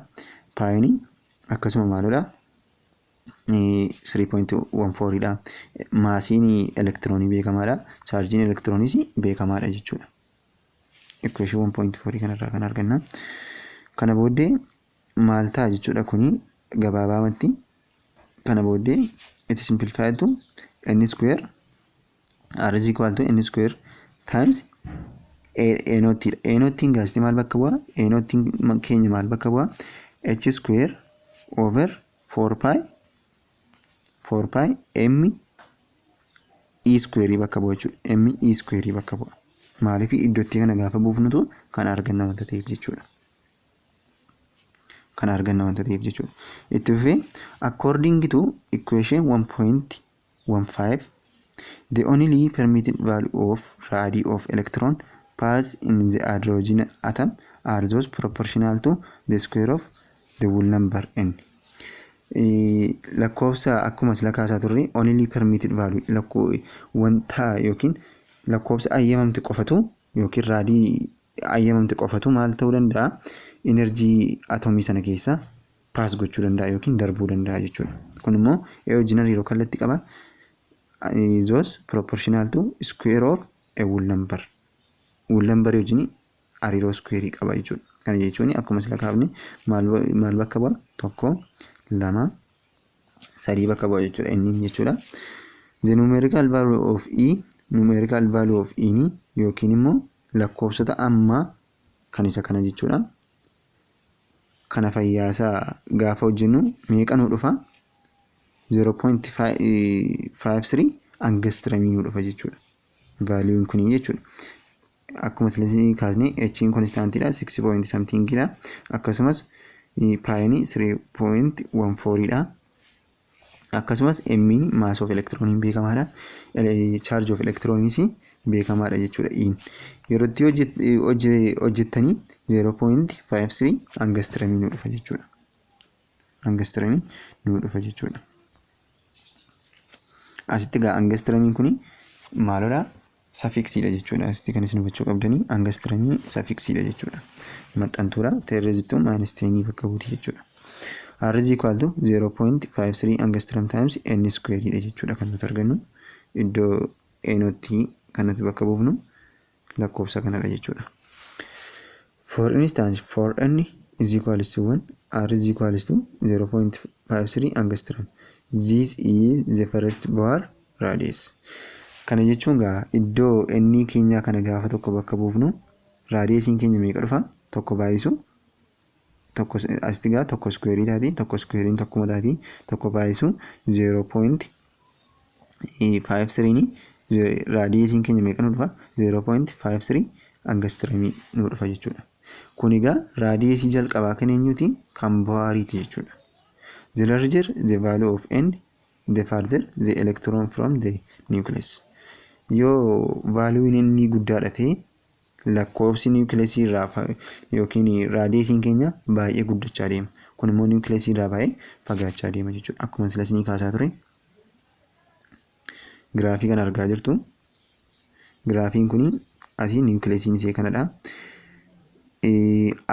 Pi'n akkasuma maalidha? 3.14 dha. Maasiin elektiroonii beekamaadha. Chaarjiin elektirooniis beekamaadha jechuudha. Equation 1.4 kanarraa kan arganna. Kana booddee maal ta'a jechuudha kuni gabaabaamatti? Kana booddee it is simplified to n square r is equal to n square times a naught dha. A naughtiin gaasitii maal bakka bu'a? A naughtiin keenya maal bakka bu'a? H square over 4 pi 4 pi m e square bakka bu'a jechuudha. M e square bakka bu'a. Maaliif? Iddootti kana gaafa buufnutu kan arganna wanta ta'eef jechuudha. Kan arganna wanta ta'eef jechuudha. Itti fufee, according to equation 1.15, the only permitted value of radii of electron pass in the hydrogen atom are those proportional to the square of the whole number n. Lakkoofsa akkuma sila kaasaa turre, only permitted value lakkoo wanta yookiin lakkoofsa ayyamamte qofatu yookiin raadii ayyamamte qofatu maal ta'uu danda'a? Enerjii atomii sana keessa pass gochuu danda'a yookiin darbuu danda'a jechuudha. Kun immoo ee wajjin hariiroo kallattii qaba. Those proportional to square of a whole number. Whole number wajjin hariiroo square qaba jechuudha. Kana jechuun akkuma sila kaafne maal bakka bu'a? Tokko, lama, sadii bakka bu'a jechuudha inni jechuudha. The numerical value of e, numerical value of e ni yookiin immoo lakkoofsota ammaa kan isa kana jechuudha. Kana fayyaasaa gaafa hojjennu meeqa nuu dhufa? 0.53 angstromii nuu dhufa jechuudha. Valueun kunii jechuudha. Akkuma isin kaasne h'n constantiidha, 6 point somethingidha. Akkasumas pi'n 3.14 dha. Akkasumas m'n mass of electroniin beekamaadha. Charge of electroniis beekamaadha jechuudha. In yeroo itti hojjettanii 0.53 angstromii nuu dhufa jechuudha. Angstromii nuu dhufa jechuudha. Asitti egaa angstromiin kuni maalodha? Suffixiidha jechuudha. Asitti kan isin hubachuu qabdanii angstromiin suffixiidha jechuudha. Maxxantuudha. 10 raised to minus 10 bakka buuti jechuudha. R is equal to 0.53 angstrom times n square dha jechuudha kan nuti argannu. Iddoo a naughtti kan nuti bakka buufnu lakkoofsa kanadha jechuudha. For instance, for n is equal to 1, r is equal to 0.53 angstrom. This is the first Bohr radius. Kana jechuun gaa iddoo n keenyaa kana gaafa tokko bakka buufnu radiusiin keenya meeqa dhufa? Tokko baay'isu tokko, asitti gaa tokko squareii taati, tokko squareiin tokkuma taati, tokko baay'isu 0.53 radiusiin keenya meeqa nu dhufa? 0.53 Angstromii nu dhufa jechuudha. Kun egaa radiusii jalqabaa kan eenyuti? Kan Bohriiti jechuudha. The larger the value of n, the farther the electron from the nucleus. Yoo valueun inni guddaadha ta'e, lakkoofsi nucleusii irraa yookiin radiusiin keenya baay'ee guddachaa deema. Kun immoo nucleusii irraa baay'ee fagaachaa deema jechuudha. Akkuma sila isinii kaasaa ture. Giraafii kana argaa jirtu. Giraafiin kun asii nucleusiin ishee kanadha.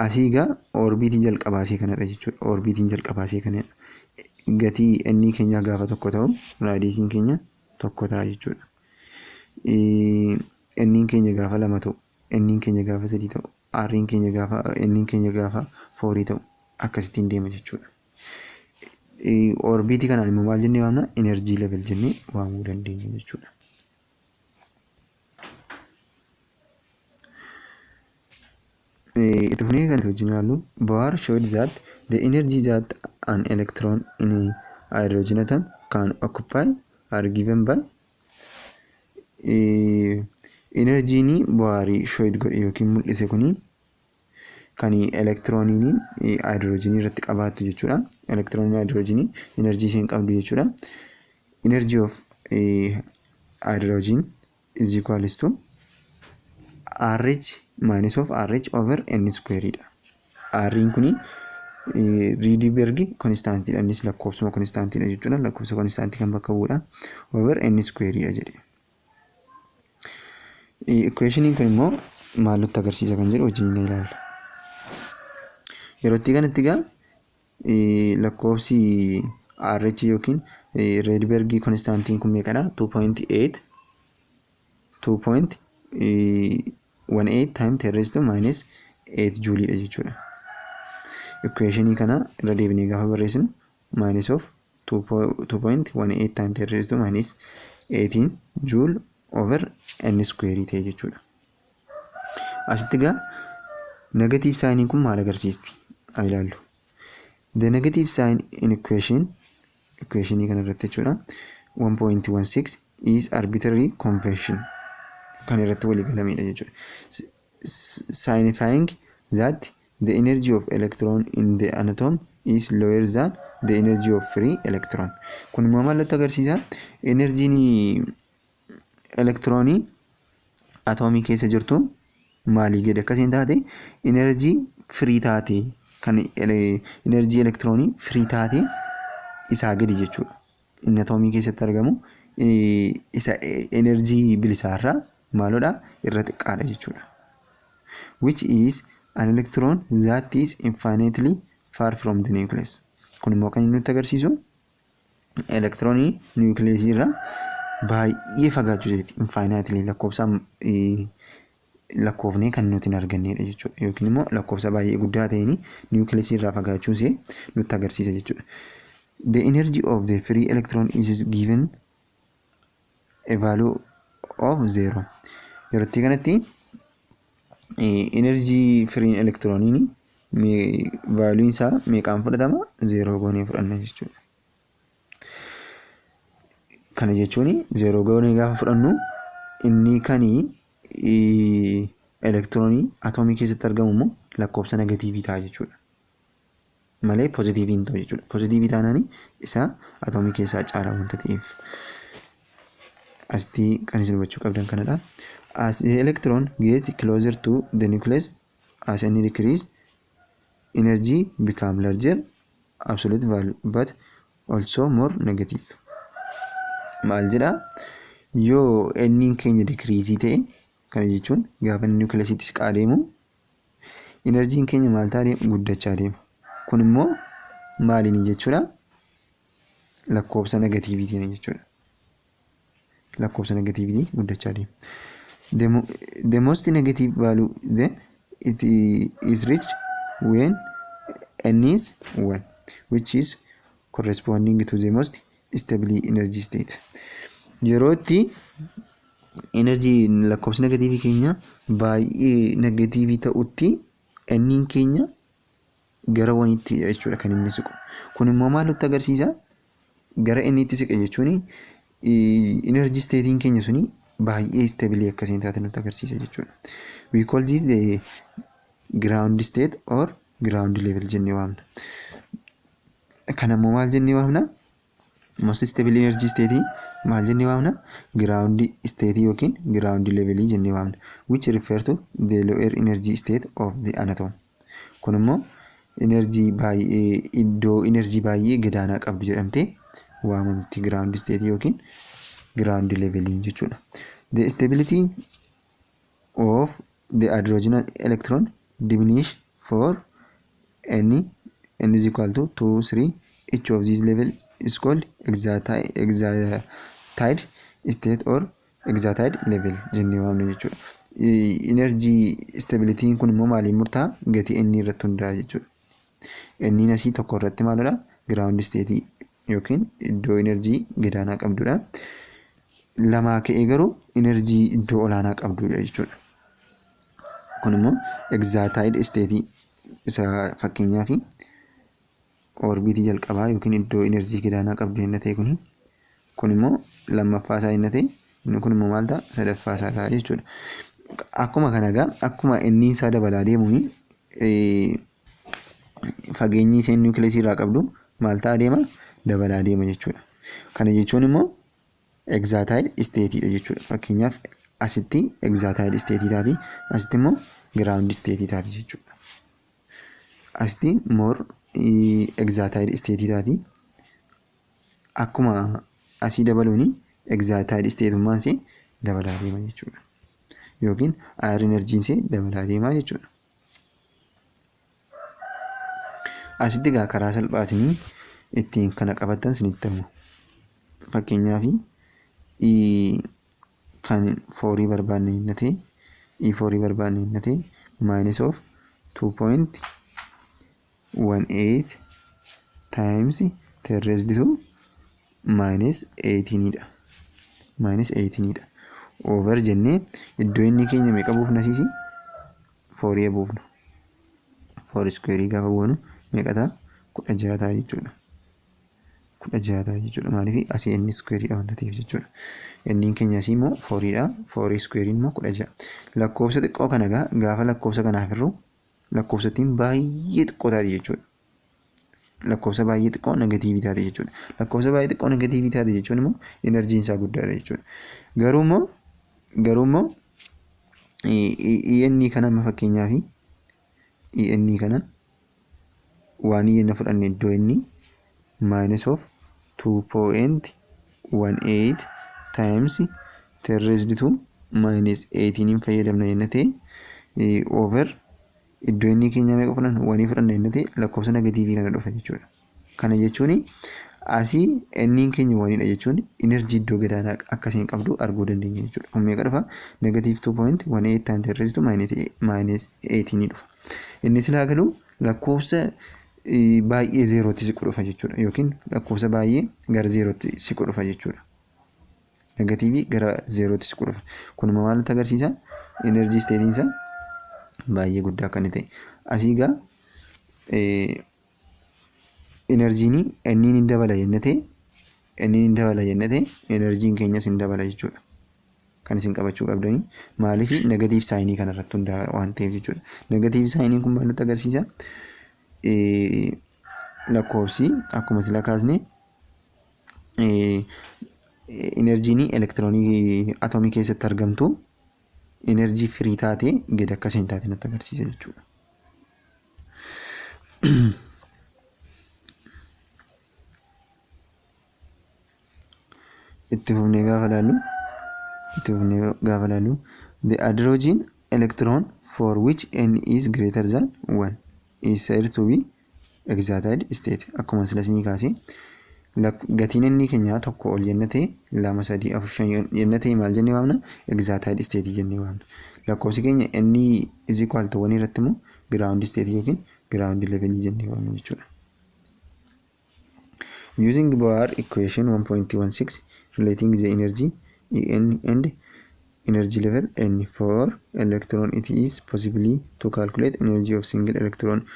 Asii egaa orbiitii jalqabaa ishee kanadha jechuudha. Orbiitiin jalqabaa ishee kanadha. Gatii inni keenya gaafa 1 ta'u, radiusiin keenya 1 ta'a jechuudha. N'n keenya gaafa 2 ta'u, n'n keenya gaafa 3 ta'u, r'n keenya gaafa, n'n keenya gaafa 4 ta'u, akkasittiin deema jechuudha. Orbiitii kanaan immoo maal jennee waamna? Energy level jennee waamuu dandeenya jechuudha. Itti fufnee kan wajjin ilaallu, Bohr showed that the energy that an electron in a hydrogen atom can occupy are given by. Enerjiin Bohr showed godhe yookiin mul'ise kuni kan elektirooniin hydrogenii irratti qabaattu jechuudha. Elektirooniin hydrogenii enerjii isheen qabdu jechuudha. Energy of hydrogen is equals to RH minus of RH over n square dha. R'n kuni Rydberg constantiidha. Innis lakkoofsuma constantiidha jechuudha. Lakkoofsa constantii kan bakka bu'uudha. Over n square dha jedhe. Equationiin kun immoo maal nutti agarsiisa kan jedhu wajjin ni ilaalla. Yeroo itti kanatti egaa lakkoofsi RH yookiin Rydberg constantiin kun meeqadha? 2.8 2.18 times 10 raised to minus 8 juuliidha jechuudha. Equationii kana irra deebinee gaafa barreessinu, minus of 2.18 times 10 raised to minus 18 joule over n square ta'e jechuudha. Asitti egaa negative sign kun maal agarsiisti? Haa ilaallu. The negative sign in equation, equationii kana irratti jechuudha, 1.16 is arbitrary convention kan irratti walii galamedha jechuudha. Signifying that the energy of electron in the atom is lower than the energy of free electron. Kun immoo maal nutti agarsiisa? Enerjiin elektiroonii atoomii keessa jirtu maalii gadi akkasiin taate, enerjii free taate, kan enerjii elektiroonii free taate isaa gadi jechuudha. Inni atoomii keessatti argamu isa enerjii bilisaarraa maalodha? Irra xiqqaadha jechuudha. Which is an electron that is infinitely far from the nucleus. Kun immoo kan inni nutti agarsiisu elektiroonii nucleusii irraa baay'ee fagaachuu isaati. Infinitely, lakkoofsaan lakkoofnee kan nuti hin argannedha jechuudha. Yookiin immoo lakkoofsa baay'ee guddaa ta'een nucleusii irraa fagaachuu ishee nutti agarsiisa jechuudha. The energy of the free electron is given a value of zero. Yeroo itti kanatti energy free elektirooniin valueun isaa meeqaan fudhatama? Zeeroo goonee fudhanna jechuudha. Kana jechuun zeeroo goonee gaafa fudhannu, inni kan elektiroonii atoomii keessatti argamu immoo lakkoofsa negatiivii ta'a jechuudha. Malee poozitiivii hin ta'u jechuudha. Poozitiivii taanaan isa atoomii keessaa caala wanta ta'eef. Asitti kan isin hubachuu qabdan kanadha. As the electron gets closer to the nucleus, as n decrease, energy become larger absolute value but also more negative. Maal jedhaa? Yoo n keenya decrease ta'e, kana jechuun gaafa inni nucleusitti siqaa deemu, enerjiin keenya maal ta'a deema? Guddachaa deema. Kun immoo maaliini jechuudha? Lakkoofsa negatiiviitiin jechuudha. Lakkoofsa negatiiviitiin guddachaa deema. The most negative value then it is reached when n is 1, which is corresponding to the most stable energy state. Yeroo itti energy lakkoofsi negatiivii keenya baay'ee negatiivii ta'utti, n keenya gara oneitti jechuudha kan inni siqu. Kun immoo maal nutti agarsiisa? Gara n itti siqe jechuun energy stateiin keenya suni baay'ee stable akkasiin taate nutti agarsiisa jechuudha. We call this the ground state or ground level jennee waamna. Kana immoo maal jennee waamna? Most stable energy state maal jennee waamna? Ground state yookiin ground level jennee waamna. Which refer to the lower energy state of the atom. Kun immoo energy baay'ee, iddoo energy baay'ee gadaanaa qabdu jedhamtee waamamti ground state yookiin ground level jechuudha. The stability of the hydrogen electron diminish for n n is equal to 2, 3. Each of these level is called excited state or excited level jennee waamna jechuudha. Energy stability kun immoo maaliin murtaa'a? Gatii n irratti hundaa'a jechuudha. N asii tokko irratti maalidha? Ground state yookiin iddoo energy gadaanaa qabdudha. Lamaa ka'ee garuu energy iddoo olaanaa qabdudha jechuudha. Kun immoo excited state isa fakkeenyaaf orbiitii jalqabaa yookiin iddoo energy gadaanaa qabdu inni ta'e kuni, kun immoo lammaffaa isaa inni ta'e, inni kun immoo maal ta'a? Sadaffaa isaa ta'a jechuudha. Akkuma kana egaa, akkuma inni isaa dabalaa deemuun fageenyi isheen niwukileesii irraa qabdu maal ta'a deema? Dabalaa deema jechuudha. Kana jechuun immoo excited stateidha jechuudha. Fakkeenyaaf asitti excited state taati, asitti immoo ground state taati jechuudha. Asitti more excited state taati. Akkuma asii dabaluun excited stateummaan ishee dabalaa deema jechuudha. Yookiin higher energy ishee dabalaa deema jechuudha. Asitti egaa karaa salphaatiin ittiin kana qabattan isinitti himu. Fakkeenyaaf kan fourii barbaanne inni ta'e, E fourii barbaanne inni ta'e, minus of 2.18 times 10 raised to minus 18 dha. Minus 18 dha. Over jennee iddoo inni keenya meeqa buufna asiisi? Fourii buufna. Four square gaafa buufnu meeqa ta'a? 16 ta'a jechuudha. 16 ta'a jechuudha. Maaliif? Asii inni squareidha wanta ta'eef jechuudha. Inni keenya asii immoo fouriidha. Fourii squareiin immoo 16. Lakkoofsa xiqqoo kana egaa gaafa lakkoofsa kanaaf hirru lakkoofsattiin baay'ee xiqqoo taati jechuudha. Lakkoofsa baay'ee xiqqoo negatiivii taate jechuudha. Lakkoofsa baay'ee xiqqoo negatiivii taate jechuun immoo enerjiin isaa guddaadha jechuudha. Garuu immoo EN kana amma fakkeenyaaf EN kana waan EN fudhanne, iddoo inni minus of 2.18 times 10 raised to minus 18 fayyadamna jenna ta'e, over iddoo inni keenya meeqa fudhanna? Oneii fudhanna jenna ta'e, lakkoofsa negatiivii kana dhufa jechuudha. Kana jechuun asii inni keenya oneiidha jechuun enerjii iddoo gadaanaa akkasiin qabdu arguu dandeenya jechuudha. Kun meeqa dhufa? Negative 2.18 times 10 raised to minus 18 dhufa. Inni silaa galuu lakkoofsa baay'ee zeerootti siqu dhufa jechuudha. Yookiin lakkoofsa baay'ee gara zeerootti siqu dhufa jechuudha. Negatiivii gara zeerootti siqu dhufa. Kun immoo maal nutti agarsiisa? Enerjii stateiin isaa baay'ee guddaa akka inni ta'e. Asii egaa enerjiin inni ni dabala jenne ta'e, inni ni dabala jenne ta'e, enerjiin keenyas ni dabala jechuudha. Kan isin qabachuu qabdanii maaliif negative signii kanarratti hundaa'a waan ta'eef jechuudha. Negative signiin kun maal nutti agarsiisa? Lakkoofsi akkuma sila kaasne enerjiin elektiroonii atomii keessatti argamtu enerjii free taatee gadi akka isheen taate nutti agarsiisa jechuudha. Itti fufnee gaafa ilaallu, the hydrogen electron for which n is greater than 1 is said to be excited state. Akkuma sila isinii kaase, gatiin inni keenya tokko ol jenna ta'e, lama, sadii, afur, shan jenna ta'e, maal jennee waamna? Excited state jennee waamna. Lakkoofsi keenya inni is equal to 1 irratti immoo ground state yookiin ground level jennee waamna jechuudha. Using Bohr equation 1.16 relating the energy En and energy level N for electron, it is possible to calculate energy of single electron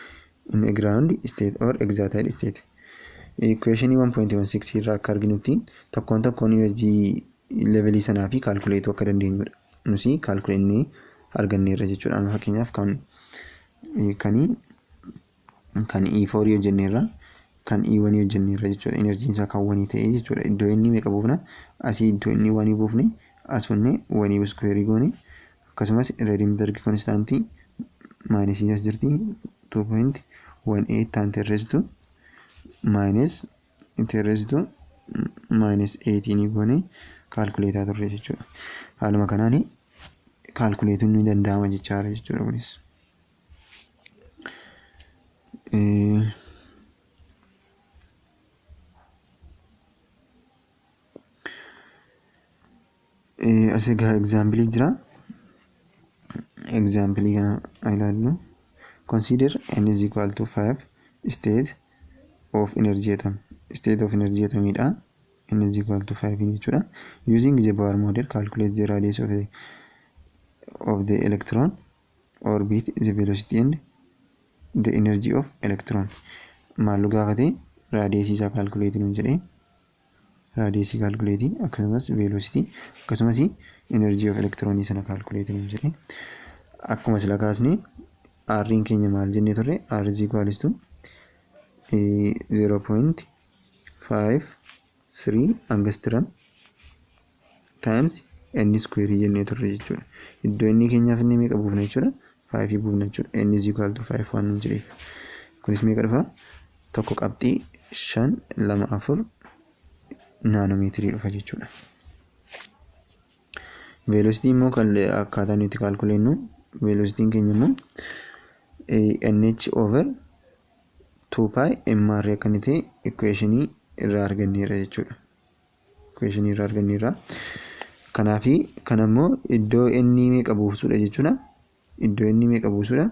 in a ground state or excited state. Equation 1.16 irraa akka arginutti tokkoon tokkoon energy Levelii sanaa fi calculateuu akka dandeenyudha. Nusi calculatennee arganneerra jechuudha. Amma fakkeenyaaf kan E4 hojjenneerra, kan E1 hojjenneerra jechuudha. Energyiin isaa kan oneii ta'e jechuudha. Iddoo inni meeqa buufna? Asii iddoo inni oneii buufne, as funne oneii squareii goone, akkasumas Rydberg constantii minusii as jirti, 2.18 times 10 raised to minus 10 raised to minus 18 goone calculateaa turre jechuudha. Haaluma kanaan calculateuun ni danda'ama jechaadha jechuudha kunis. As egaa exampleii jira. Exampleii kana ilaallu. Consider n is equal to 5 state of energy atom. State of energy atomidha. N is equal to 5 jechuudha. Using the Bohr model, calculate the radius of the electron orbit, the velocity and the energy of electron. Maallu gaafate? Radiusii isaa calculate nuun jedhee, radiusii calculate, akkasumas velocity, akkasumas energy of electron sana calculate nuun jedhee. Akkuma sila kaasne, R'n keenya maal jennee turre? R is equals to 0.53 angstrom times n square jennee turre jechuudha. Iddoo inni keenyaaf inni meeqa buufna jechuudha? 5 buufna jechuudha. N is equal to 5 waan nuun jedheef. Kunis meeqa dhufa? 1.524 nanometerii dhufa jechuudha. Velocity immoo kan akkaataa nuti calculatennu, velocityn keenya immoo nh over 2 pi mr akka inni ta'e equationii irraa arganneerra jechuudha. Equationii irraa arganneerra. Kanaafi kana immoo iddoo inni meeqa buusuudha jechuudha. Iddoo inni meeqa buusuudha?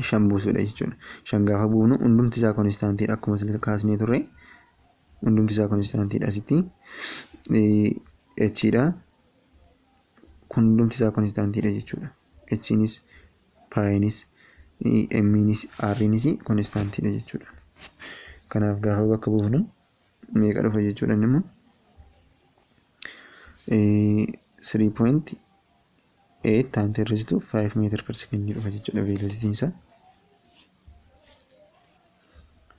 Shan buusuudha jechuudha. Shan gaafa buufnu hundumti isaa constantiidha, akkuma asirratti kaasnee turre. Hundumti isaa constantiidha asitti. H'dha. Kun hundumti isaa constantiidha jechuudha. H'nis, piinis, m'inis, r'nis constantiidha jechuudha. Kanaaf gaafa bakka buufnu meeqa dhufa jechuudha? Inni immoo 3.8 times 10 raised to 5 meter per second dhufa jechuudha velocityn isaa.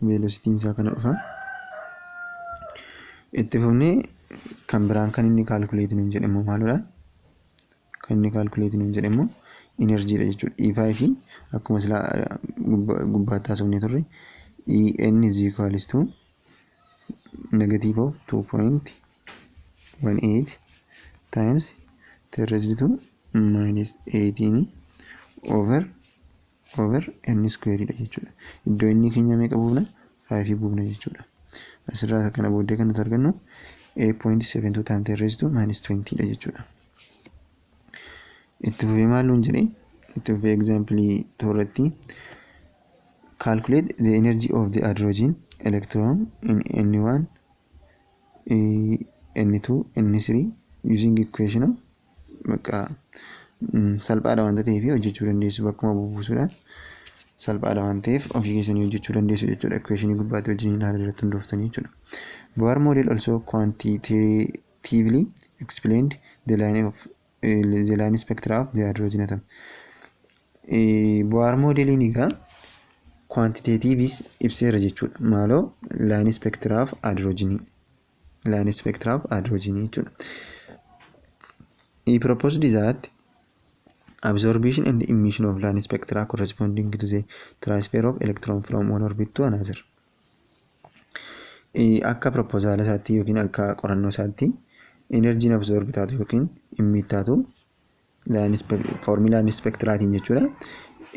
Velocityn isaa kana dhufa. Itti fufnee kan biraan kan inni calculate nuun jedhe immoo maalidha? Kan inni calculate nuun jedhe immoo energydha jechuudha. E5 fi akkuma silaa gubbaatti haasofnee turre, En is equals to negative of 2.18 times 10 raised to minus 18 over n square dha jechuudha. Iddoo inni keenya meeqa buufna? 5 buufna jechuudha. Asirraa kana booddee kan nuti argannu 8.72 times 10 raised to minus 20 dha jechuudha. Itti fufee maal nuun jedhee? Itti fufee example toorratti calculate the energy of the hydrogen electron in N1, N2, N3 using equation of. Bakka salphaadha waanta ta'eef hojjechuu dandeessu, bakkuma buusuudhaan salphaadha waan ta'eef ofii keessanii hojjechuu dandeessu jechuudha. Equationii gubbaatti wajjin ilaaluu irratti hundooftanii jechuudha. Bohr model also quantitatively explained the line spectra of the hydrogen atom. Bohr modeliin egaa quantitativeis ibseera jechuudha. Maaloo? Line spectra of hydrogen. Line spectra of hydrogen jechuudha. He proposed that absorption and emission of line spectra corresponding to the transfer of electron from one orbit to another. Akka proposala isaatti yookiin akka qorannoo isaatti, energyn absorb taatu yookiin emit taatu formii line spectraatiin jechuudha.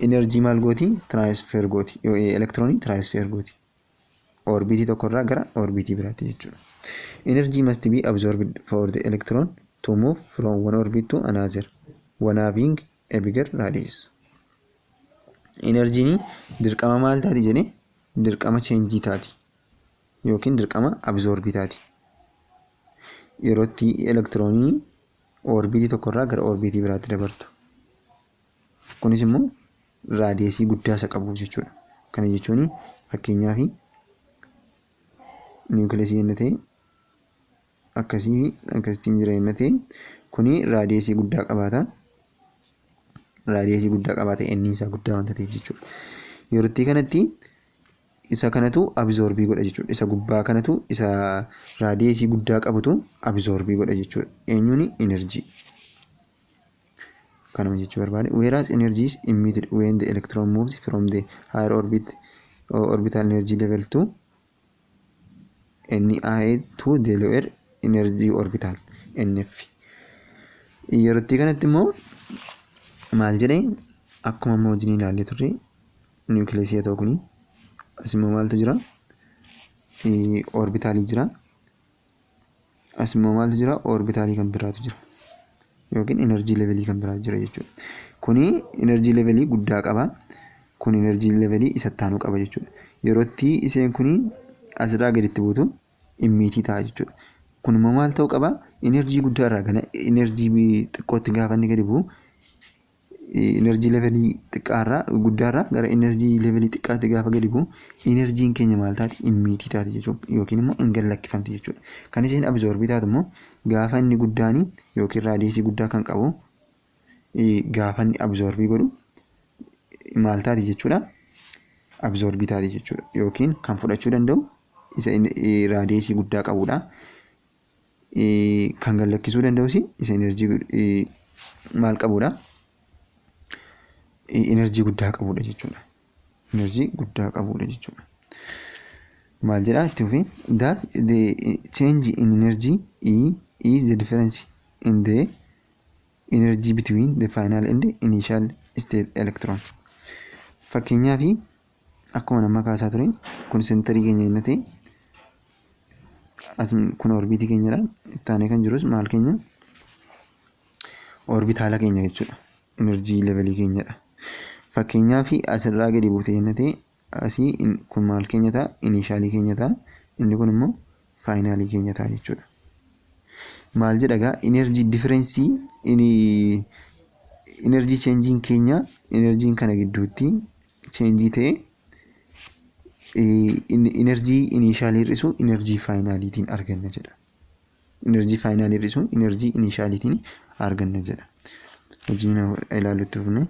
Energy maal gooti? Transfer gooti. Electronii transfer gooti. Orbitii tokkorraa gara orbitii biraatti jechuudha. Energy must be absorbed for the electron to move from one orbit to another, one having a bigger radius. Energyn dirqama maal taati jedhee? Dirqama changeii taati yookiin dirqama absorbii taati. Yeroo itti electronii orbitii tokkorraa gara orbitii biraatti dabartu. Kunis immoo radiusii guddaa isa qabuuf jechuudha. Kana jechuun fakkeenyaaf nucleusii inni ta'e Akkasii akkasittiin jira inni ta'e kuni radiusii guddaa qabaata. Radiusii guddaa qabaata, inni isaa guddaa wanta ta'eef jechuudha. Yerootti kanatti isa kanatu absorb godha jechuudha. Isa gubbaa kanatu, isa radiusii guddaa qabutu absorb godha jechuudha. Eenyuun? Energy. Kanuma jechuu barbaade. Whereas energy is emitted when the electron moves from the higher orbit or orbital energy level to Ni to the lower energy orbital NF. Yerootti kanatti immoo maal jedhee? Akkuma amma wajjin ilaallee turre, nucleusii haa ta'u, kuni as immoo maaltu jira? Orbitalii jira. As immoo maaltu jira? Orbitalii kan biraatu jira. Yookiin energy levelii kan biraatu jira jechuudha. Kuni energy levelii guddaa qaba. Kun energy levelii isatti aanu qaba jechuudha. Yerootti isheen kuni asirraa gaditti buutu emit ta'a jechuudha. Kun immoo maal ta'uu qaba? Energy guddaa irraa gara energy xiqqootti gaafa inni gadi bu'u, energy levelii xiqqaarraa guddaarraa gara energy levelii xiqqaatti gaafa gadi bu'u, energyn keenya maal taati? Emit taati jechuudha yookiin immoo hin gallakkifamti jechuudha. Kan isheen absorb taatu immoo gaafa inni guddaan yookiin radiusii guddaa kan qabu gaafa inni absorb godhu maal taati jechuudha? Absorb taati jechuudha, yookiin kan fudhachuu danda'u isa radiusii guddaa qabudha. Kan gallakkisuu danda'us isa energy maal qabudha? Energy guddaa qabudha jechuudha. Energy guddaa qabudha jechuudha. Maal jedhaa itti fufee? That the change in energy E is the difference in the energy between the final and the initial state electron. Fakkeenyaaf, akkuma nama kaasaa ture, kun centerii keenya inni ta'e, as kun orbitii keenyadha. Itti aanee kan jirus maal keenya? Orbitala keenya jechuudha. Energy levelii keenyadha. Fakkeenyaaf, asirraa gadi buutee inni ta'e, asii kun maal keenya ta'a? Initialii keenya ta'a. Inni kun immoo finalii keenya ta'a jechuudha. Maal jedha gaa? Energy differenceii, energy changeiin keenya, energyn kana gidduutti change ta'e, energy initialii hir'isu energy finaliitiin arganna jedha. Energy finalii hir'isu energy initialiitiin arganna jedha. Hojiin ilaallutti fufne.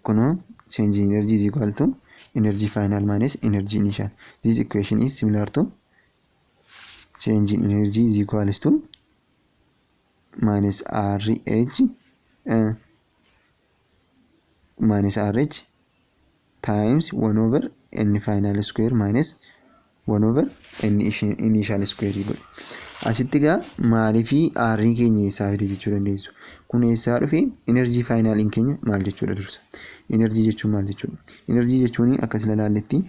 Kunoo, change in energy is equal to energy final minus energy initial. This equation is similar to change in energy is equals to minus RH minus RH times 1 over n final square minus 1 over n initial square godhe. Asitti gaa maaliifii R keenya eessaa fide jechuu dandeessu. Kun eessaa dhufe? Energy finaliin keenya maal jechuudha dursa? Energy jechuun maal jechuudha? Energy jechuun akkas ilaalletti,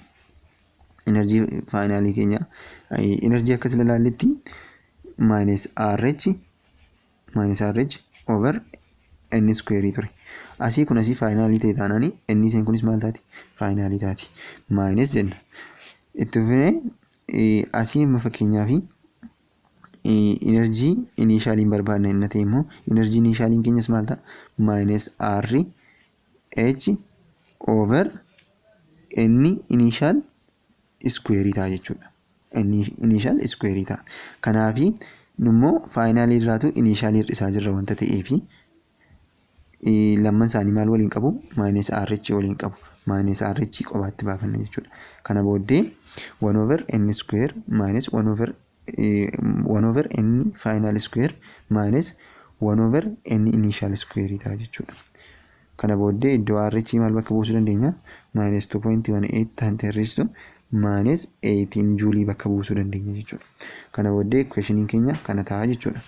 energy finalii keenya, energy akkas ilaalletti, minus RH minus RH over n square ture. Asii kun asii finalii ta'e taanaan, inni isheen kunis maal taati? Finalii taati. Minus jenna. Itti fufnee asii amma fakkeenyaaf energy initialiin barbaadna inni ta'e immoo, energy initialiin keenyas maal ta'a? Minus R H over n initial square ta'a jechuudha. N initial square ta'a. Kanaafi nummoo finalii irraatu initialii hir'isaa jirra wanta ta'eefi, lamman isaanii maal waliin qabu? Minus RH waliin qabu. Minus RH qobaatti baafanna jechuudha. Kana booddee 1 over n square minus 1 over 1 over n final square minus 1 over n initial square ta'a jechuudha. Kana booddee iddoo RH maal bakka buusuu dandeenya? Minus 2.18 times 10 raised to minus 18 juulii bakka buusuu dandeenya jechuudha. Kana booddee equationiin keenya kana ta'a jechuudha.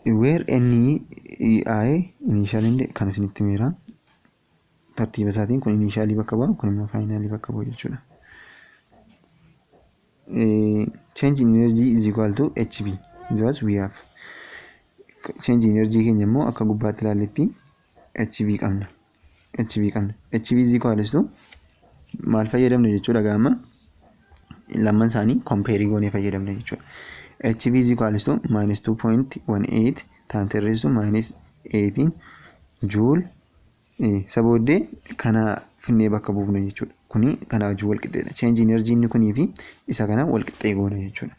Where n i initial kan isinitti himeera. Tartiiba isaatiin kun initialii bakka bu'a, kun immoo finalii bakka bu'a jechuudha. Change in energy is equal to HV. Thus we have change in energy keenya immoo akka gubbaatti ilaalletti HV qabna. HV qabna. HV is equal to maal fayyadamna jechuudha? Gaama lamman isaanii compare goonee fayyadamna jechuudha. HV is equal to minus 2.18 times 10 raised to minus 18 joule. Isa booddee kana finnee bakka buufna jechuudha. Kuni kanaa wajjin wal qixxeedha. Change energy inni kunii fi isa kana wal qixxee goona jechuudha.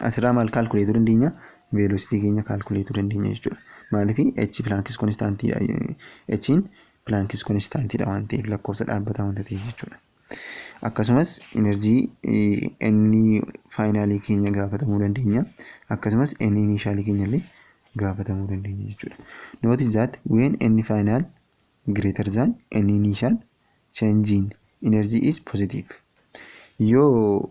Asirraa maal calculate dandeenya? Velocity keenya calculate dandeenya jechuudha. Maaliif? H Planck's constantiidha. H'n Planck's constantiidha waan ta'eef, lakkoofsa dhaabbataa wanta ta'eef jechuudha. Akkasumas energy inni finalii keenya gaafatamuu dandeenya. Akkasumas inni initialii keenya illee gaafatamuu dandeenya jechuudha. Notice that when n final greater than n initial, change in energy is positive. Yoo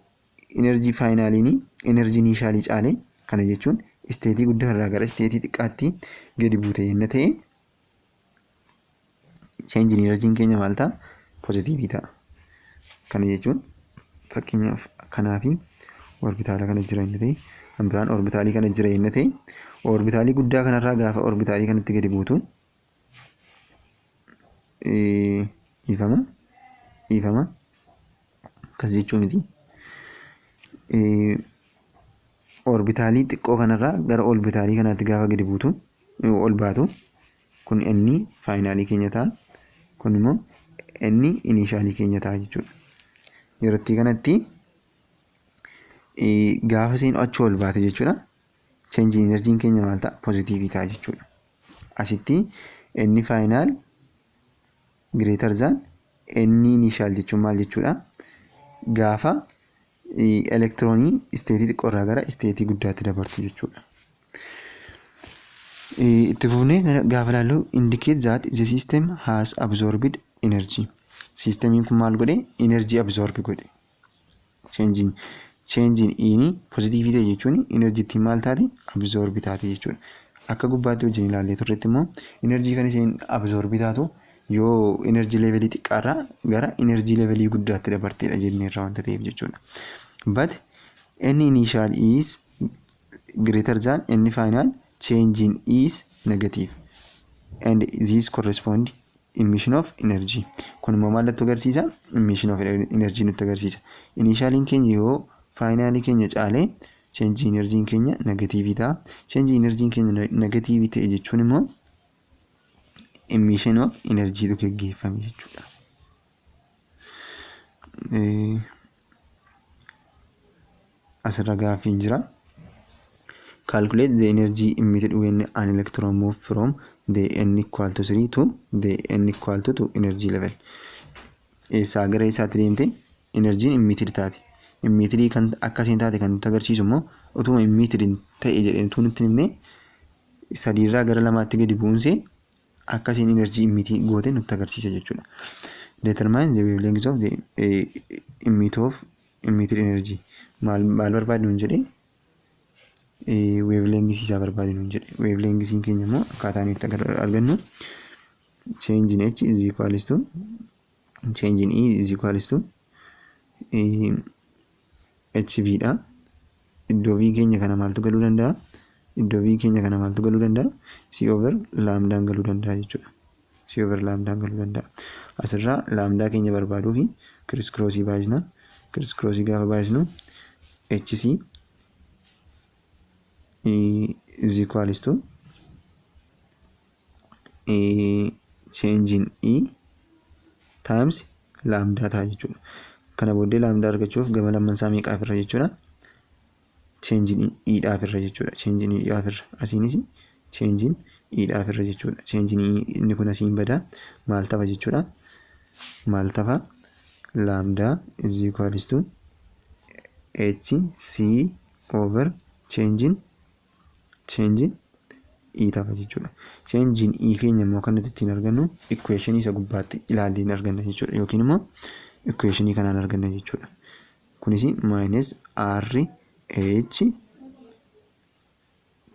energy finaliin energy initialii caale, kana jechuun stateii guddaa irraa gara stateii xiqqaatti gadi buute yenna ta'e, change in energy keenya maal ta'a? Positiveii ta'a. Kana jechuun fakkeenyaaf kanaa fi orbitaala kana jira inni ta'e, kan biraan orbitaalii kana jira inni ta'e, orbitaalii guddaa kanarraa gaafa orbitaalii kanatti gadi buutu, dhiifama, dhiifama, akkas jechuu miti. Orbitaalii xiqqoo kanarraa gara orbitaalii kanaatti gaafa gadi buutu, ol baatu, kun inni finalii keenya ta'a. Kun immoo inni initialii keenya ta'a jechuudha. Yerootti kanatti gaafa isheen achi ol baate jechuudha. Change energyn keenya maal ta'a? Positiveii ta'a jechuudha. Asitti inni final greater than inni initial jechuun maal jechuudha? Gaafa elektiroonii stateii xiqqoorraa gara stateii guddaatti dabartu jechuudha. Itti fufnee gaafa ilaallu, indicate that the system has absorbed energy. Systemiin kun maal godhe? Energy absorb godhe. Change in positiveii ta'e jechuun energy ittiin maal taate? Absorb taate jechuudha. Akka gubbaatti wajjin ilaallee turretti immoo energy kan isheen absorb taatu yoo energy levelii xiqqaarraa gara energy levelii guddaatti dabarteedha jenneerra wanta ta'eef jechuudha. But n initial is greater than n final, change in is negative and this correspond emission of energy. Kun immoo maal nutti agarsiisa? Emission of energy nutti agarsiisa. Initialiin keenya yoo finalii keenya caalee, change energy keenya negativeii ta'a. Change energy keenya negativeii ta'e jechuun immoo emission of energy tu geggeeffame jechuudha. Asirra gaaffiin jira. Calculate the energy emitted when an electron move from the n equal to 3 to the n equal to 2 energy level. Eessaa gara eessaatti deemte energyn emitted taate? Emitted kan akkasiin taate kan nutti agarsiisu immoo utuma emitted ta'e jedhee utuu nutti himne, sadiirraa gara lamaatti gadi bu'uunsee akkasiin energy emit goote nutti agarsiisa jechuudha. Determine the wavelength of the emit of emitted energy. Maal maal barbaadnu nuun jedhee? Wavelength isaa barbaadnu nuun jedhe. Wavelength keenya immoo akkaataa nuti argannu change in h is equals to change in e is equals to hv dha. Iddoo v keenya kana maaltu galuu danda'a? Iddoo v keenya kana maaltu galuu danda'a? C over lambdaan galuu danda'a jechuudha. C over lambdaan galuu danda'a. Asirraa lambda keenya barbaaduu fi criss crossii baay'isna. Criss crossii gaafa baay'isnu, hc is equals to change in e times lambda ta'a jechuudha. Kana booddee lambda argachuuf gama lamman meeqaaf irra jechuudha? Change in e dhaaf irra jechuudha. Change in e dhaaf irra. Asiinis change in e dhaaf irra jechuudha. Change in e inni kun asiin bada, maal ta'a jechuudha? Maal ta'a? Lambda is equals to h c over change in e ta'a jechuudha. Change in e keenya immoo kan nuti ittiin argannu equationii isa gubbaatti ilaalleen arganna jechuudha. Yookiin immoo equationii kanaan arganna jechuudha. Kunis minus r h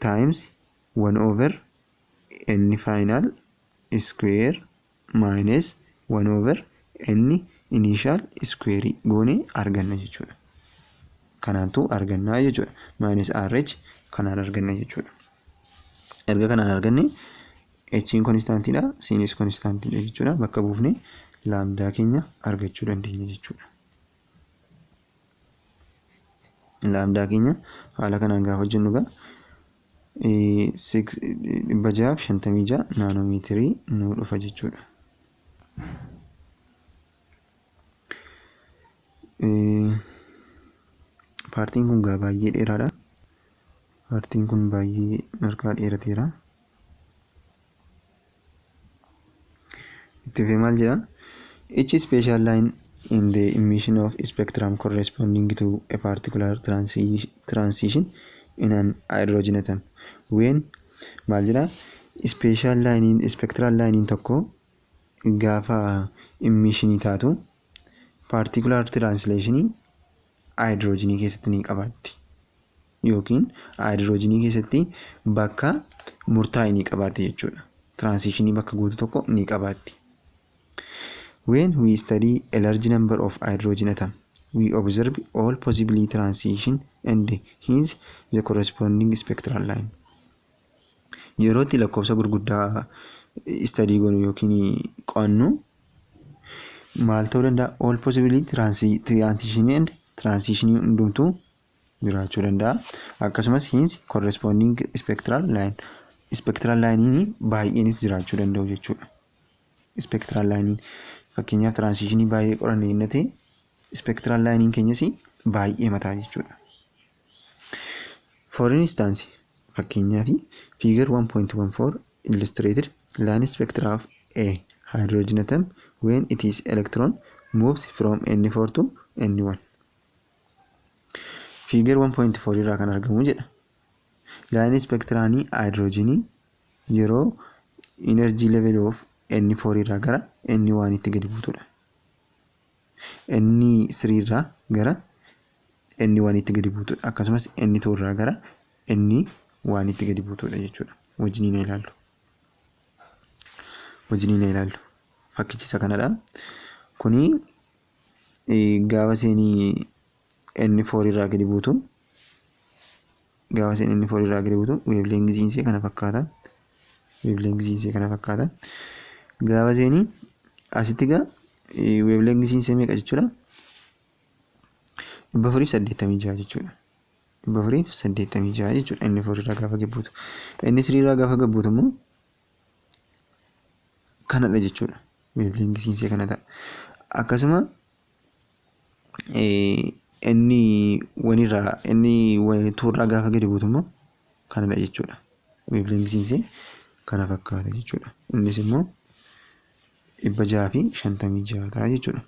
times 1 over n final square minus 1 over n initial square goonee arganna jechuudha. Kanaantu argannaa jechuudha. Minus rh kanaan arganna jechuudha. Erga kanaan arganne, h'n constantiidha, cnis constantiidha jechuudha. Bakka buufnee lambda keenya argachuu dandeenya jechuudha. Lambda keenya haala kanaan gaafa hojjennu egaa 656 nanometerii nuu dhufa jechuudha. Partiin kun gaa baay'ee dheeraadha. Partiin kun baay'ee harkaa dheerateera. Itti fufee maal jedha? Each special line in the emission of spectrum corresponding to a particular transition in an hydrogen atom. When maal jedha? Special line, spectral line tokko gaafa emissionii taatu particular translation hydrogenii keessatti ni qabaatti. Yookiin hydrogenii keessatti bakka murtaa'e ni qabaatti jechuudha. Transitionii bakka guutuu tokko ni qabaatti. When we study a large number of hydrogen atom, we observe all possible transition and hence the corresponding spectral line. Yeroo itti lakkoofsa gurguddaa study goonu yookiin qo'annu maal ta'uu danda'a? All possible transition and transitionii hundumtuu jiraachuu danda'a. Akkasumas hence corresponding spectral line. Spectral line baay'eenis jiraachuu danda'u jechuudha. Spectral line fakkeenyaaf transitionii baay'ee qoranne inni ta'e, spectral line keenyas baay'ee mataa jechuudha. For instance, fakkeenyaaf, figure 1.14 illustrated line spectra of a hydrogen atom when its electron moves from N4 to N1. Figure 1.4 irraa kan argamu jedha. Line spectraanii hydrogenii yeroo energy level of N4 irraa gara N1 tti gadi buutudha. N3 irraa gara N1 tti gadi buutudha. Akkasumas N2 irraa gara N1 tti gadi buutudha jechuudha. Wajjiniin ilaallu. Wajjiniin ilaallu. Fakkichi isa kanadha. Kuni gaafa isheen N4 irraa gadi buutu, gaafa isheen N4 irraa gadi buutu, wavelengthiin ishee kana fakkaata. Wavelengthiin ishee kana fakkaata. Gaafa isheen asitti egaa wavelengthiin ishee meeqa jechuudha? 486 jechuudha. 486 jechuudha N4 irraa gaafa gadi buutu. N3 irraa gaafa gadi buutu immoo kanadha jechuudha. Wavelengthiin ishee kana ta'a. Akkasuma N1 irraa, N2 irraa gaafa gadi buutu immoo kanadha jechuudha. Wavelengthiin ishee kana fakkaata jechuudha. Innis immoo 656 ta'a jechuudha.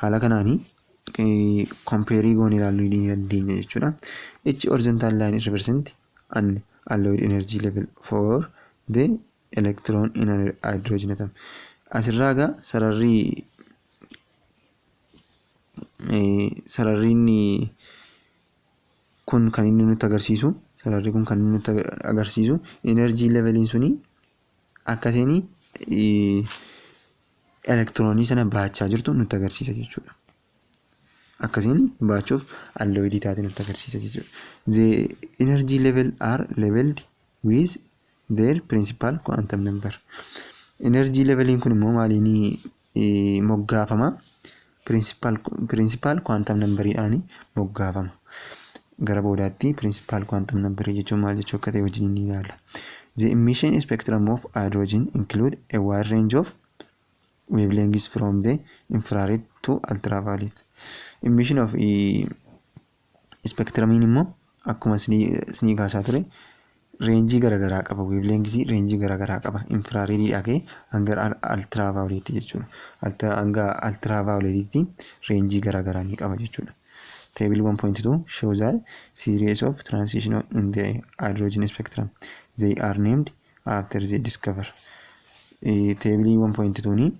Haala kanaanii compare goonee ilaaluu ni dandeenya jechuudha. Each horizontal line represent an allowed energy level for the electron in an hydrogen atom. Asirraa egaa sararri inni kun kan inni nutti agarsiisu, sararri kun kan inni nutti agarsiisu, energy leveliin suni akkasiin elektiroonii sana baachaa jirtu nutti agarsiisa jechuudha. Akkasiin baachuuf allowed taate nutti agarsiisa jechuudha. The energy level are labeled with their principal quantum number. Energy leveliin kun immoo maaliin moggaafama? Principal quantum numberiidhaan moggaafama. Gara boodaatti principal quantum number jechuun maal jechuu akka ta'e wajjin ni ilaalla. The emission spectrum of hydrogen include a wide range of wavelengths from the infrared to ultraviolet. Emission of spectrumiin immoo akkuma isinii kaasaa ture range garaagaraa qaba. Wavelengths range garaagaraa qaba. Infraredidhaa ka'ee hanga ultraviolet jechuudha. Hanga ultraviolet range garaagaraa ni qaba jechuudha. Table 1.2 shows a series of transition in the hydrogen spectrum. They are named after the discover. Table 1.2 ni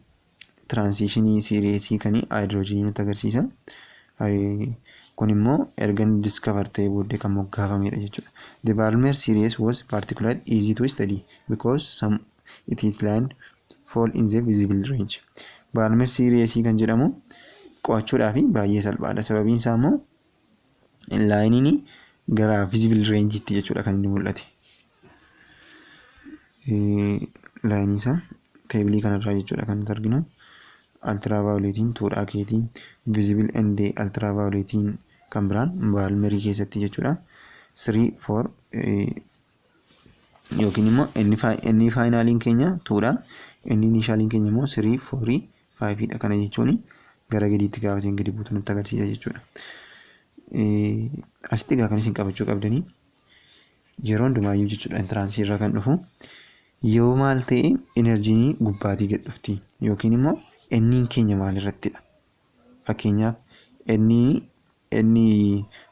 transitionii series kan hydrogenii nutti agarsiisa. Kun immoo erga inni discover ta'ee booddee kan moggaafamedha jechuudha. The Balmer series was particularly easy to study because some its line fall in the visible range. Balmer series kan jedhamu qo'achuudhaaf baay'ee salphaadha. Sababiin isaa immoo lineiin gara visible range'itti jechuudha kan inni mul'ate. Lineii isaa tableii kanarraa jechuudha kan nuti arginu. Ultravioletiin twodhaa keetii visible and ultravioletiin kan biraan Balmerii keessatti jechuudha. 3, 4 yookiin immoo inni finaliin keenya twodha. Inni initialiin keenya immoo 3, 4. 5 dha. Kana jechuun gara gadiitti gaafa isin gadi buutu nutti agarsiisa jechuudha. Asitti egaa kan isin qabachuu qabdanii yeroo hundumaayyuu jechuudha, entrance irra kan dhufu yoo maal ta'e energyn gubbaatii gad dhufti yookiin immoo N'n keenya maal irrattidha. Fakkeenyaaf, N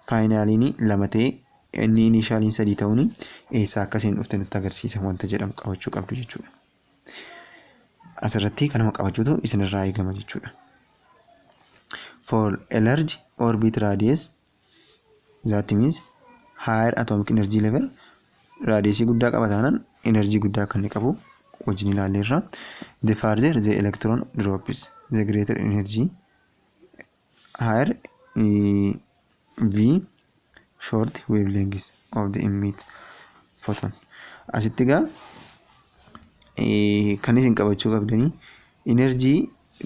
finaliin 2 ta'e N initialiin 3 ta'uun eessaa akkasiin dhufte nutti agarsiisa wanta jedhamu qabachuu qabdu jechuudha. Asirratti kanuma qabachuutu isinirraa eegama jechuudha. For a large orbit radius, that means higher atomic energy level, radiusii guddaa qaba taanaan energy guddaa akka inni qabu wajjin ilaalleerra. The farther the electron drops, the greater energy, higher V short wavelengths of the emit photon. Asitti egaa kan isin qabachuu qabdanii energy,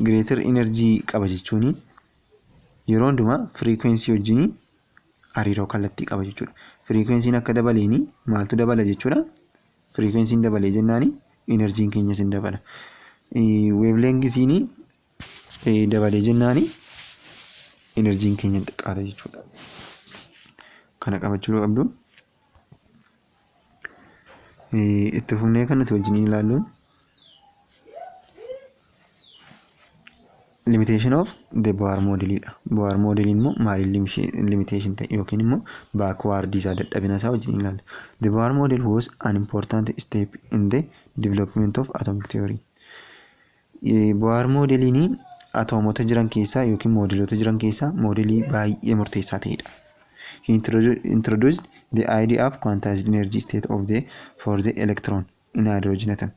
greater energy qaba jechuun yeroo hundumaa frequency wajjin hariiroo kallattii qaba jechuudha. Frequencyn akka dabaleeni maaltu dabala jechuudha? Frequencyn dabalee jennaani energyn keenyas hin dabala. Wavelengthiin dabalee jennaani energyn keenya xiqqaata jechuudha. Kana qabachuu qabdu. Itti fufnee kan nuti wajjin ilaallu limitation of the Bohr modelidha. Bohr model immoo maaliin limitation ta'e yookiin immoo backward isaa, dadhabina isaa wajjin ilaalla. The Bohr model was an important step in the development of atomic theory. Bohr modeliin atoomota jiran keessaa yookiin moodeloota jiran keessaa moodelii baay'ee murteessaa ta'edha. He introduced the idea of quantized energy state of the for the electron in hydrogen atom.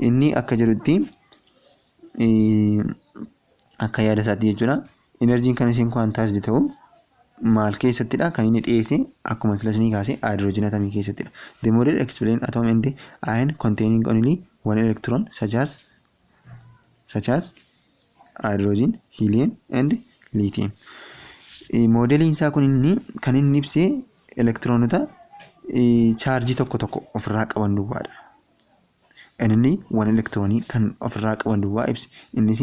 Inni akka jedhutti, akka yaada isaatti jechuudha. Energyn kan isheen quantized ta'u maal keessattidha? Kan inni dhiyeesse akkuma sila isinii kaase hydrogen atomii keessattidha. The model explain atom and ion containing only one electron such as hydrogen, helium and lithium. Moodeliin isaa kun inni kan inni ibsee elektiroonota chaarjii tokko tokko ofirraa qaban duwwaadha. Inni one elektiroonii kan ofirraa qaban duwwaa ibse. Innis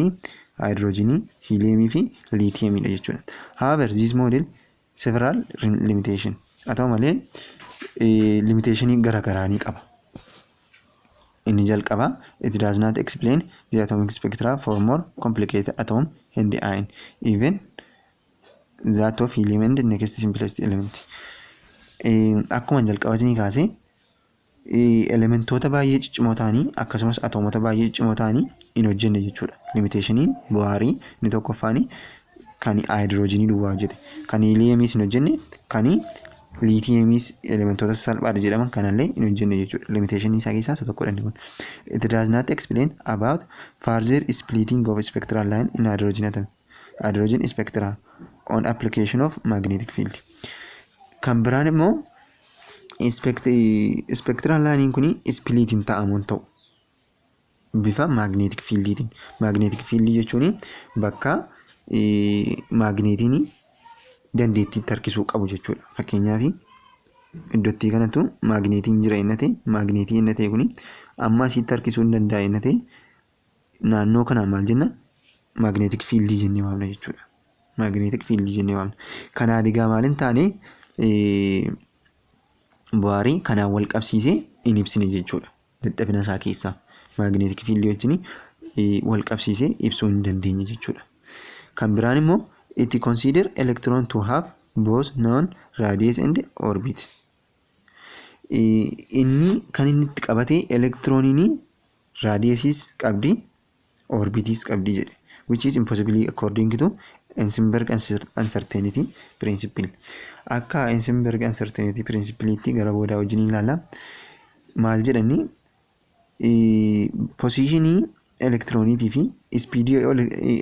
haayidroojinii, hiiliyeemii fi liitiyeemiidha jechuudha. However, this model several limitation. Haa ta'u malee limitationii garaagaraa ni qaba. Inni jalqabaa, it does not explain the atomic spectra for more complicated atom and ion, even that of helium and next simplest element. Akkuma jalqaba isinii kaasee elementoota baay'ee ciccimoo ta'anii akkasumas atoomota baay'ee ciccimoo ta'anii hin hojjenne jechuudha. Limitationiin Bohrii inni tokkoffaan kan haayidroojinii duwwaa hojjete. Kan hiiliyeemiis hin hojjenne, kan liitiyeemiis, elementoota salphaadha jedhaman kanallee hin hojjenne jechuudha. Limitationii isaa keessaa isa tokkodha inni kun. It does not explain about further splitting of spectral line in hydrogen atom. Hydrogen spectra on application of magnetic field. Kan biraan immoo spectral lineiin kun split hin ta'amu hin ta'u. Bifa magnetic fieldiitiin. Magnetic fieldii jechuun bakka maagneetiin dandeettii itti harkisuu qabu jechuudha. Fakkeenyaaf, iddootti kanattu maagneetiin jira inni ta'e, maagneetii inni ta'e kuni amma asitti harkisuu hin danda'a inni ta'e, naannoo kanaan maal jenna? Magnetic fieldii jennee waamna jechuudha. Magnetic fieldii jennee waamna. Kanaan egaa maal hin taane, Bohrii kanaan wal qabsiisee hin ibsine jechuudha. Dadhabina isaa keessaa magnetic fieldii wajjin wal qabsiisee ibsuu hin dandeenye jechuudha. Kan biraan immoo it consider electron to have both known radius and orbit. Inni kan inni itti qabate elektirooniin radiusiis qabdi, orbitiis qabdi jedhe, which is impossible according to Heisenberg uncertainty principle. Akka Heisenberg uncertainty principleetti, gara boodaa wajjin ilaalla. Maal jedhani? Positionii elektirooniitii fi speedii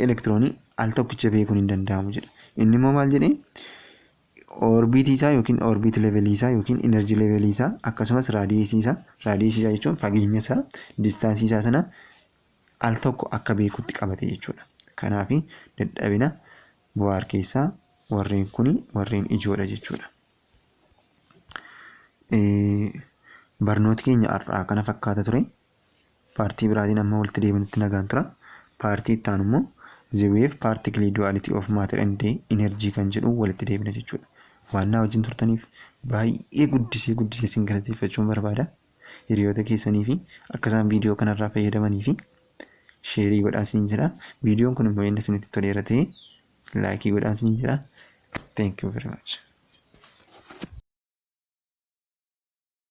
elektiroonii al tokkicha beekuun hin danda'amu jedha. Inni immoo maal jedhee? Orbitii isaa yookiin orbit levelii isaa yookiin energy levelii isaa akkasumas radiusii isaa, radiusii isaa jechuun fageenya isaa, distanceii isaa sana al tokko akka beekutti qabate jechuudha. Kanaaf dadhabina Bohr keessaa warreen kun warreen ijoodha jechuudha. Barnooti keenya har'aa kana fakkaata ture. Partii biraatiin amma walitti deebinutti nagaan tura. Partii itti aanu immoo the wave particle duality of matter and energy kan jedhu walitti deebina jechuudha. Waan na wajjin turtaniif baay'ee guddisee guddisee isin galateeffachuun barbaada. Hiriyoota keessanii fi akka isaan viidiyoo kanarraa fayyadamanii fi share godhaa isiniin jedha. Viidiyoon kun immoo inni isinitti toleera ta'e like godhaa isiniin jedha. Thank you very much.